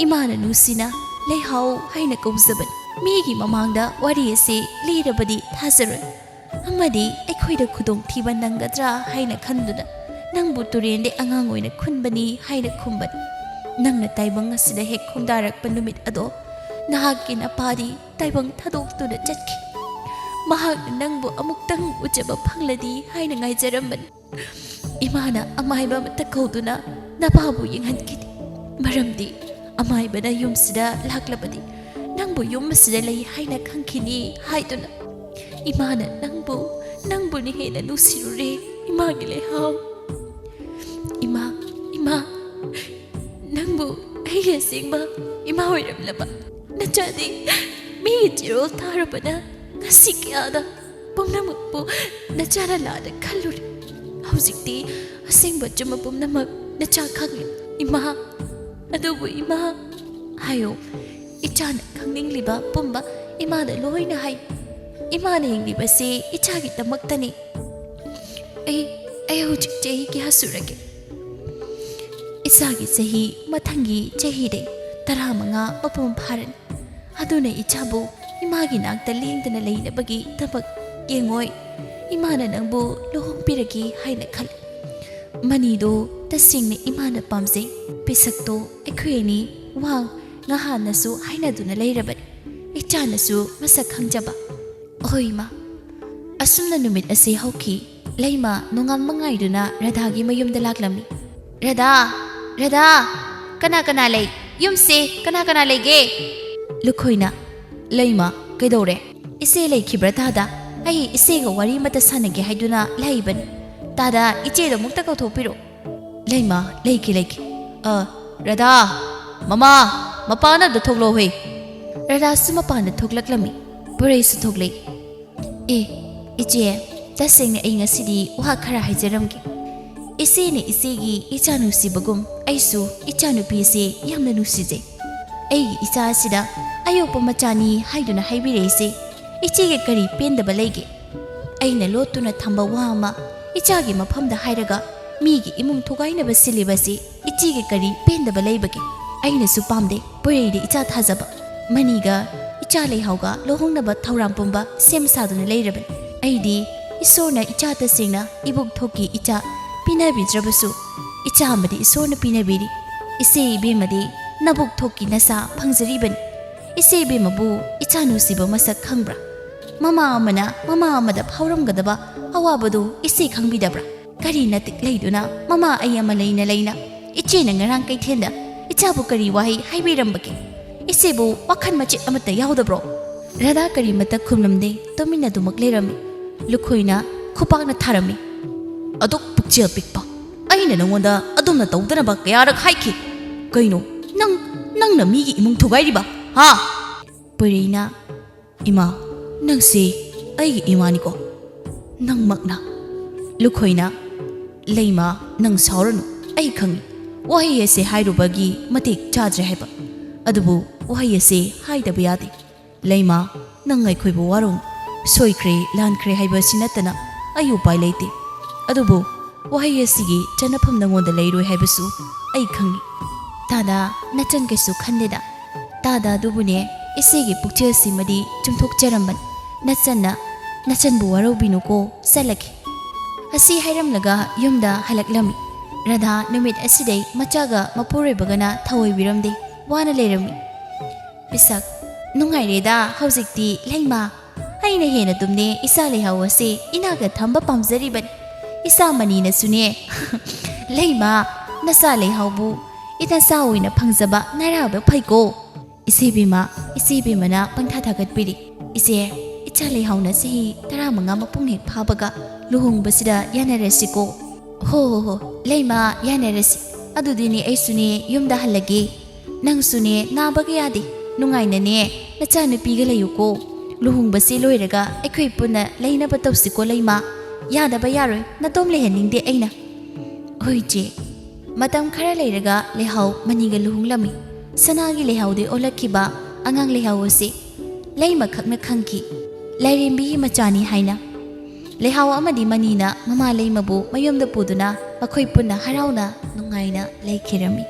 ꯏꯃꯥꯅ ꯅꯨꯡꯁꯤꯅ ꯂꯩꯍꯥꯎ ꯍꯥꯏꯅ ꯀꯧꯖꯕꯅꯤ꯫ ꯃꯤꯒꯤ ꯃꯃꯥꯡꯗ ꯋꯥꯔꯤ ꯑꯁꯤ ꯂꯤꯔꯕꯗꯤ ꯊꯥꯖꯔꯣꯏ, ꯑꯃꯗꯤ ꯑꯩꯈꯣꯏꯗ ꯈꯨꯗꯣꯡꯊꯤꯕ ꯅꯪꯒꯗ꯭ꯔꯥ ꯍꯥꯏꯅ ꯈꯟꯗꯨꯅ ꯅꯪꯕꯨ ꯇꯨꯔꯦꯟꯗꯩ ꯑꯉꯥꯡ ꯑꯣꯏꯅ ꯈꯨꯟꯕꯅꯤ ꯍꯥꯏꯅ ꯈꯨꯝꯕꯅꯤ꯫ ꯅꯪꯅ ꯇꯥꯏꯕꯪ ꯑꯁꯤꯗ ꯍꯦꯛ ꯈꯣꯡꯗꯥꯔꯛꯄ ꯅꯨꯃꯤꯠ ꯑꯗꯣ ꯅꯍꯥꯛꯀꯤ ꯅꯄꯥꯗꯤ ꯇꯥꯏꯕꯪ ꯊꯥꯗꯣꯛꯇꯨꯅ ꯆꯠꯈꯤ꯫ ꯃꯍꯥꯛꯅ ꯅꯪꯕꯨ ꯑꯃꯨꯛꯇꯪ ꯎꯖꯕ ꯐꯪꯂꯗꯤ ꯍꯥꯏꯅ ꯉꯥꯏꯖꯔꯝꯕꯅꯤ꯫ ꯏꯃꯥꯅ ꯑꯃꯥꯏꯕ ꯑꯃꯠꯇ ꯀꯧꯗꯨꯅ ꯅꯄꯥꯕꯨ ꯌꯦꯡꯍꯟꯈꯤꯗꯦ꯫ ꯃꯔꯝꯗꯤ ꯑꯃꯥꯏꯕꯅ ꯌꯨꯝꯁꯤꯗ ꯂꯥꯛꯂꯕꯗꯤ ꯅꯪꯕꯨ ꯌꯨꯝ ꯑꯁꯤꯗ ꯂꯩ ꯍꯥꯏꯅ ꯈꯪꯈꯤꯅꯤ ꯍꯥꯏꯗꯨꯅ ꯏꯃꯥꯅ ꯅꯪꯕꯨ, ꯅꯪꯕꯨꯅ ꯍꯦꯟꯅ ꯅꯨꯡꯁꯤꯔꯨꯔꯦ꯫ ꯏꯃꯥꯒꯤ ꯂꯩꯍꯥꯎ, ꯏꯃꯥ, ꯏꯃꯥ, ꯅꯪꯕꯨ ꯑꯩꯒꯤ ꯑꯁꯦꯡꯕ ꯏꯃꯥ ꯑꯣꯏꯔꯝꯂꯕ ꯅꯆꯥꯗꯤ ꯃꯤꯒꯤ ꯆꯤꯔꯣꯜ ꯊꯥꯔꯨꯕꯅ ꯉꯁꯤ ꯀꯌꯥꯗ ꯄꯨꯝꯅꯃꯛꯄꯨ ꯅꯆꯥꯅ ꯂꯥꯟꯅ ꯈꯜꯂꯨꯔꯦ꯫ ꯍꯧꯖꯤꯛꯇꯤ ꯑꯁꯦꯡꯕ ꯑꯆꯨꯝꯕ ꯄꯨꯝꯅꯃꯛ ꯅꯆꯥ ꯈꯪꯂꯦ꯫ ꯏꯃꯥ, ꯑꯗꯨꯕꯨ ꯏꯃꯥ, ꯍꯥꯏꯌꯣ, ꯏꯆꯥꯅ ꯈꯪꯅꯤꯡꯂꯤꯕ ꯄꯨꯝꯕ ꯏꯃꯥꯗ ꯂꯣꯏꯅ ꯍꯥꯏ꯫ ꯏꯃꯥꯅ ꯍꯤꯡꯂꯤꯕꯁꯤ ꯏꯆꯥꯒꯤꯗꯃꯛꯇꯅꯤ꯫ ꯑꯩ, ꯑꯩ ꯍꯧꯖꯤꯛ ꯆꯍꯤ ꯀꯌꯥ ꯁꯨꯔꯒꯦ? ꯏꯆꯥꯒꯤ ꯆꯍꯤ ꯃꯊꯪꯒꯤ ꯆꯍꯤꯗꯩ ꯇꯔꯥꯃꯉꯥ ꯃꯄꯨꯡ ꯐꯥꯔꯅꯤ꯫ ꯑꯗꯨꯅ ꯏꯆꯥꯕꯨ ꯏꯃꯥꯒꯤ ꯅꯥꯛꯇ ꯂꯦꯡꯗꯅ ꯂꯩꯅꯕꯒꯤꯗꯃꯛ ꯌꯦꯡꯉꯣꯏ꯫ ꯏꯃꯥꯅ ꯅꯪꯕꯨ ꯂꯨꯍꯣꯡꯕꯤꯔꯒꯦ ꯍꯥꯏꯅ ꯈꯜꯂꯤ꯫ ꯃꯅꯤꯗꯣ ꯇꯁꯦꯡꯅ ꯏꯃꯥꯅ ꯄꯥꯝꯖꯩ꯫ ꯄꯤꯁꯛꯇꯣ ꯑꯩꯈꯣꯏ ꯑꯅꯤ ꯋꯥ ꯉꯍꯥꯟꯅꯁꯨ ꯍꯥꯏꯅꯗꯨꯅ ꯂꯩꯔꯕꯅꯤ꯫ ꯏꯆꯥꯅꯁꯨ ꯃꯁꯛ ꯈꯪꯖꯕ꯫ ꯍꯣꯏ, ꯏꯃꯥ꯫ ꯑꯁꯨꯝꯅ ꯅꯨꯃꯤꯠ ꯑꯁꯤ ꯍꯧꯈꯤ꯫ ꯂꯩꯃ ꯅꯣꯡꯉꯥꯟꯕ ꯉꯥꯏꯗꯨꯅ ꯔꯙꯥꯒꯤ ꯃꯌꯨꯝꯗ ꯂꯥꯛꯂꯝꯃꯤ꯫ "ꯔꯙꯥ! ꯔꯙꯥ! ꯀꯅꯥ ꯀꯅꯥ ꯂꯩ? ꯌꯨꯝꯁꯦ ꯀꯅꯥ ꯀꯅꯥ ꯂꯩꯒꯦ?" ꯂꯨꯈꯣꯏꯅ, "ꯂꯩꯃ, ꯀꯩꯗꯧꯔꯦ? ꯏꯆꯦ ꯂꯩꯈꯤꯕ꯭ꯔꯥ ꯇꯥꯗ? ꯑꯩ ꯏꯆꯦꯒ ꯋꯥꯔꯤ ꯑꯃꯇ ꯁꯥꯟꯅꯒꯦ ꯍꯥꯏꯗꯨꯅ ꯂꯥꯛꯏꯕꯅꯤ꯫ ꯇꯥꯗ, ꯏꯆꯦꯗꯣ ꯑꯃꯨꯛꯇ ꯀꯧꯊꯣꯛꯄꯤꯔꯣ꯫" "ꯂꯩꯃ, ꯂꯩꯒꯦ, ꯂꯩꯒꯦ꯫ ꯑ, ꯔꯙꯥ! ꯃꯃꯥ! ꯃꯄꯥꯟ ꯑꯝꯇ ꯊꯣꯛꯂꯛꯑꯣꯍꯦ꯫" ꯔꯙꯥꯁꯨ ꯃꯄꯥꯟꯗ ꯊꯣꯛꯂꯛꯂꯝꯃꯤ꯫ ꯄꯨꯔꯩꯁꯨ ꯊꯣꯛꯂꯛꯏ꯫ "ꯑꯦ, ꯏꯆꯦ, ꯇꯁꯦꯡꯅ ꯑꯩ ꯉꯁꯤꯗꯤ ꯋꯥ ꯈꯔ ꯍꯥꯏꯖꯔꯝꯒꯦ꯫ ꯏꯆꯦꯅ ꯏꯆꯦꯒꯤ ꯏꯆꯥ ꯅꯨꯡꯁꯤꯕꯒꯨꯝ ꯑꯩꯁꯨ ꯏꯆꯥꯅꯨꯄꯤꯁꯦ ꯌꯥꯝꯅ ꯅꯨꯡꯁꯤꯖꯩ꯫ ꯑꯩꯒꯤ ꯏꯆꯥ ꯑꯁꯤꯗ ꯑꯌꯣꯛꯄ ꯃꯆꯥꯅꯤ ꯍꯥꯏꯗꯨꯅ ꯍꯥꯏꯕꯤꯔꯛꯏꯁꯦ ꯏꯆꯦꯒꯤ ꯀꯔꯤ ꯄꯦꯟꯗꯕ ꯂꯩꯒꯦ? ꯑꯩꯅ ꯂꯣꯠꯇꯨꯅ ꯊꯝꯕ ꯋꯥ ꯑꯃ ꯏꯆꯥꯒꯤ ꯃꯐꯝꯗ ꯍꯥꯏꯔꯒ ꯃꯤꯒꯤ ꯏꯃꯨꯡ ꯊꯨꯒꯥꯏꯅꯕ ꯁꯤꯜꯂꯤꯕꯁꯤ ꯏꯆꯦꯒꯤ ꯀꯔꯤ ꯄꯦꯟꯗꯕ ꯂꯩꯕꯒꯦ? ꯑꯩꯅꯁꯨ ꯄꯥꯝꯗꯦ ꯄꯨꯔꯩꯗ ꯏꯆꯥ ꯊꯥꯖꯕ꯫ ꯃꯅꯤꯒ ꯏꯆꯥ ꯂꯩꯍꯥꯎꯒ ꯂꯨꯍꯣꯡꯅꯕ ꯊꯧꯔꯥꯡ ꯄꯨꯝꯕ ꯁꯦꯝ ꯁꯥꯗꯨꯅ ꯂꯩꯔꯕꯅꯤ꯫ ꯑꯩꯗꯤ ꯏꯁꯣꯔꯅ ꯏꯆꯥ ꯇꯁꯦꯡꯅ ꯏꯕꯨꯛ ꯊꯣꯛꯀꯤ ꯏꯆꯥ ꯄꯤꯅꯕꯤꯗ꯭ꯔꯕꯁꯨ, ꯏꯆꯥ ꯑꯃꯗꯤ ꯏꯁꯣꯔꯅ ꯄꯤꯅꯕꯤꯔꯤ꯫ ꯏꯆꯦ ꯏꯕꯦꯝꯃꯗꯤ ꯅꯕꯨꯛ ꯊꯣꯛꯀꯤ ꯅꯆꯥ ꯐꯪꯖꯔꯤꯕꯅꯤ꯫ ꯏꯆꯦ ꯏꯕꯦꯝꯃꯕꯨ ꯏꯆꯥ ꯅꯨꯡꯁꯤꯕ ꯃꯁꯛ ꯈꯪꯕ꯭ꯔꯥ? ꯃꯃꯥ ꯑꯃꯅ ꯃꯃꯥ ꯑꯃꯗ ꯐꯥꯎꯔꯝꯒꯗꯕ ꯑꯋꯥꯕꯗꯨ ꯏꯆꯦ ꯈꯪꯕꯤꯗꯕ꯭ꯔꯥ? ꯀꯔꯤ ꯅꯇꯤꯛ ꯂꯩꯗꯨꯅ ꯃꯃꯥ ꯑꯩ ꯑꯃ ꯂꯩꯅ ꯂꯩꯅ ꯏꯆꯦꯅ ꯉꯔꯥꯡ ꯀꯩꯊꯦꯜꯗ ꯏꯆꯥꯕꯨ ꯀꯔꯤ ꯋꯥꯍꯩ ꯍꯥꯏꯕꯤꯔꯝꯕꯒꯦ? ꯏꯆꯦꯕꯨ ꯋꯥꯈꯜ ꯃꯆꯦꯠ ꯑꯃꯠꯇ ꯌꯥꯎꯗꯕ꯭ꯔꯣ?" ꯔꯙꯥ ꯀꯔꯤꯃꯠꯇ ꯈꯨꯝꯂꯝꯗꯦ, ꯇꯨꯃꯤꯟꯅ ꯑꯗꯨꯃꯛ ꯂꯩꯔꯝꯃꯤ꯫ ꯂꯨꯈꯣꯏꯅ ꯈꯨꯄꯥꯛꯅ ꯊꯥꯔꯝꯃꯤ꯫ "ꯑꯗꯨꯛ ꯄꯨꯛꯆꯦꯜ ꯄꯤꯛꯄ! ꯑꯩꯅ ꯅꯉꯣꯟꯗ ꯑꯗꯨꯝꯅ ꯇꯧꯗꯅꯕ ꯀꯌꯥꯔꯛ ꯍꯥꯏꯈꯤ꯫ ꯀꯩꯅꯣ, ꯅꯪ, ꯅꯪꯅ ꯃꯤꯒꯤ ꯏꯃꯨꯡ ꯊꯨꯒꯥꯏꯔꯤꯕ, ꯍꯥ?" ꯄꯨꯔꯩꯅ, "ꯏꯃꯥ, ꯅꯪꯁꯦ ꯑꯩꯒꯤ ꯏꯃꯥꯅꯤꯀꯣ꯫ ꯅꯪꯃꯛꯅ꯫" ꯂꯨꯈꯣꯏꯅ, "ꯂꯩꯃ, ꯅꯪ ꯁꯥꯎꯔꯅꯨ꯫ ꯑꯩ ꯈꯪꯏ, ꯋꯥꯍꯩ ꯑꯁꯦ ꯍꯥꯏꯔꯨꯕꯒꯤ ꯃꯇꯤꯛ ꯆꯥꯗ꯭ꯔꯦ ꯍꯥꯏꯕ꯫ ꯑꯗꯨꯕꯨ ꯋꯥꯍꯩ ꯑꯁꯦ ꯍꯥꯏꯗꯕ ꯌꯥꯗꯦ꯫ ꯂꯩꯃ, ꯅꯪ ꯑꯩꯈꯣꯏꯕꯨ ꯋꯥꯔꯧꯅꯨ꯫ ꯁꯣꯏꯈ꯭ꯔꯦ, ꯂꯥꯟꯈ꯭ꯔꯦ ꯍꯥꯏꯕ ꯑꯁꯤ ꯅꯠꯇꯅ ꯑꯩ ꯎꯄꯥꯏ ꯂꯩꯇꯦ꯫ ꯑꯗꯨꯕꯨ ꯋꯥꯍꯩ ꯑꯁꯤꯒꯤ ꯆꯟꯅꯐꯝ ꯅꯉꯣꯟꯗ ꯂꯩꯔꯣꯏ ꯍꯥꯏꯕꯁꯨ ꯑꯩ ꯈꯪꯏ꯫ ꯇꯥꯗ, ꯅꯆꯟ ꯀꯩꯁꯨ ꯈꯟꯗꯦꯗ꯫ ꯇꯥꯗ ꯑꯗꯨꯕꯨꯅꯦ, ꯏꯆꯦꯒꯤ ꯄꯨꯛꯆꯦꯜꯁꯤꯃꯗꯤ ꯆꯨꯝꯊꯣꯛꯆꯔꯝꯕꯅꯤ꯫ ꯅꯆꯟꯅ, ꯅꯆꯟꯕꯨ ꯋꯥꯔꯧꯕꯤꯅꯨꯀꯣ, ꯆꯠꯂꯒꯦ꯫ ꯑꯁꯤ ꯍꯥꯏꯔꯝꯂꯒ ꯌꯨꯝꯗ ꯍꯜꯂꯛꯂꯝꯃꯤ꯫ ꯔꯥꯙꯥ ꯅꯨꯃꯤꯠ ꯑꯁꯤꯗꯩ ꯃꯆꯥꯒ ꯃꯄꯨꯔꯣꯏꯕꯒꯅ ꯊꯑꯣꯏꯕꯤꯔꯝꯗꯦ, ꯋꯥꯅ ꯂꯩꯔꯝꯃꯤ꯫ ꯄꯤꯁꯛ, ꯅꯨꯡꯉꯥꯏꯔꯦꯗ ꯍꯧꯖꯤꯛꯇꯤ ꯂꯩꯃ꯫ ꯑꯩꯅ ꯍꯦꯟꯅ ꯇꯨꯝꯅꯦ ꯏꯆꯥ ꯂꯩꯍꯥꯎ ꯑꯁꯦ ꯏꯅꯥꯛꯇ ꯊꯝꯕ ꯄꯥꯝꯖꯔꯤꯕꯅꯤ꯫ ꯏꯆꯥ ꯃꯅꯤꯅꯁꯨꯅꯦ꯫ ꯂꯩꯃ, ꯅꯆꯥ ꯂꯩꯍꯥꯎꯕꯨ ꯏꯅꯆꯥ ꯑꯣꯏꯅ ꯐꯪꯖꯕ ꯅꯔꯥꯏꯕꯛ ꯐꯩꯀꯣ꯫ ꯏꯆꯦ ꯕꯦꯝꯃ, ꯏꯆꯦ ꯕꯦꯝꯃꯅ ꯄꯪꯊꯥ ꯊꯥꯒꯠꯄꯤꯔꯤ꯫ ꯏꯆꯦ, ꯏꯆꯥ ꯂꯩꯍꯥꯎꯅ ꯆꯍꯤ ꯇꯔꯥꯃꯉꯥ ꯃꯄꯨꯡ ꯍꯦꯛ ꯐꯥꯕꯒ ꯂꯨꯍꯣꯡꯕꯁꯤꯗ ꯌꯥꯅꯔꯁꯤꯀꯣ꯫ ꯍꯣ ꯍꯣ ꯍꯣ, ꯂꯩꯃ, ꯌꯥꯅꯔꯁꯤ꯫ ꯑꯗꯨꯗꯤꯅꯦ ꯑꯩꯁꯨꯅꯦ ꯌꯨꯝꯗ ꯍꯜꯂꯒꯦ꯫ ꯅꯪꯁꯨꯅꯦ ꯅꯥꯕꯒ ꯌꯥꯗꯦ꯫ ꯅꯨꯡꯉꯥꯏꯅꯅꯦ ꯅꯆꯥꯅꯨꯄꯤꯒ ꯂꯩꯌꯨꯀꯣ꯫ ꯂꯨꯍꯣꯡꯕꯁꯦ ꯂꯣꯏꯔꯒ ꯑꯩꯈꯣꯏ ꯄꯨꯟꯅ ꯂꯩꯅꯕ ꯇꯧꯁꯤꯀꯣ ꯂꯩꯃ꯫ ꯌꯥꯗꯕ ꯌꯥꯔꯣꯏ, ꯅꯇꯣꯝ ꯂꯩꯍꯟꯅꯤꯡꯗꯦ ꯑꯩꯅ꯫ ꯍꯣꯏ ꯏꯆꯦ꯫ ꯃꯇꯝ ꯈꯔ ꯂꯩꯔꯒ ꯂꯩꯍꯥꯎ ꯃꯅꯤꯒ ꯂꯨꯍꯣꯡꯂꯝꯃꯤ꯫ ꯁꯅꯥꯒꯤ ꯂꯩꯍꯥꯎꯗꯩ ꯑꯣꯜꯂꯛꯈꯤꯕ ꯑꯉꯥꯡ ꯂꯩꯍꯥꯎ ꯑꯁꯤ ꯂꯩꯃ ꯈꯛꯅ ꯈꯪꯈꯤ꯫ ꯂꯥꯏꯔꯦꯝꯕꯤꯒꯤ ꯃꯆꯥꯅꯤ ꯍꯥꯏꯅ꯫ ꯂꯩꯍꯥꯎ ꯑꯃꯗꯤ ꯃꯅꯤꯅ ꯃꯃꯥ ꯂꯩꯃꯕꯨ ꯃꯌꯨꯝꯗ ꯄꯨꯗꯨꯅ ꯃꯈꯣꯏ ꯄꯨꯟꯅ ꯍꯔꯥꯎꯅ ꯅꯨꯡꯉꯥꯏꯅ ꯂꯩꯈꯤꯔꯝꯃꯤ꯫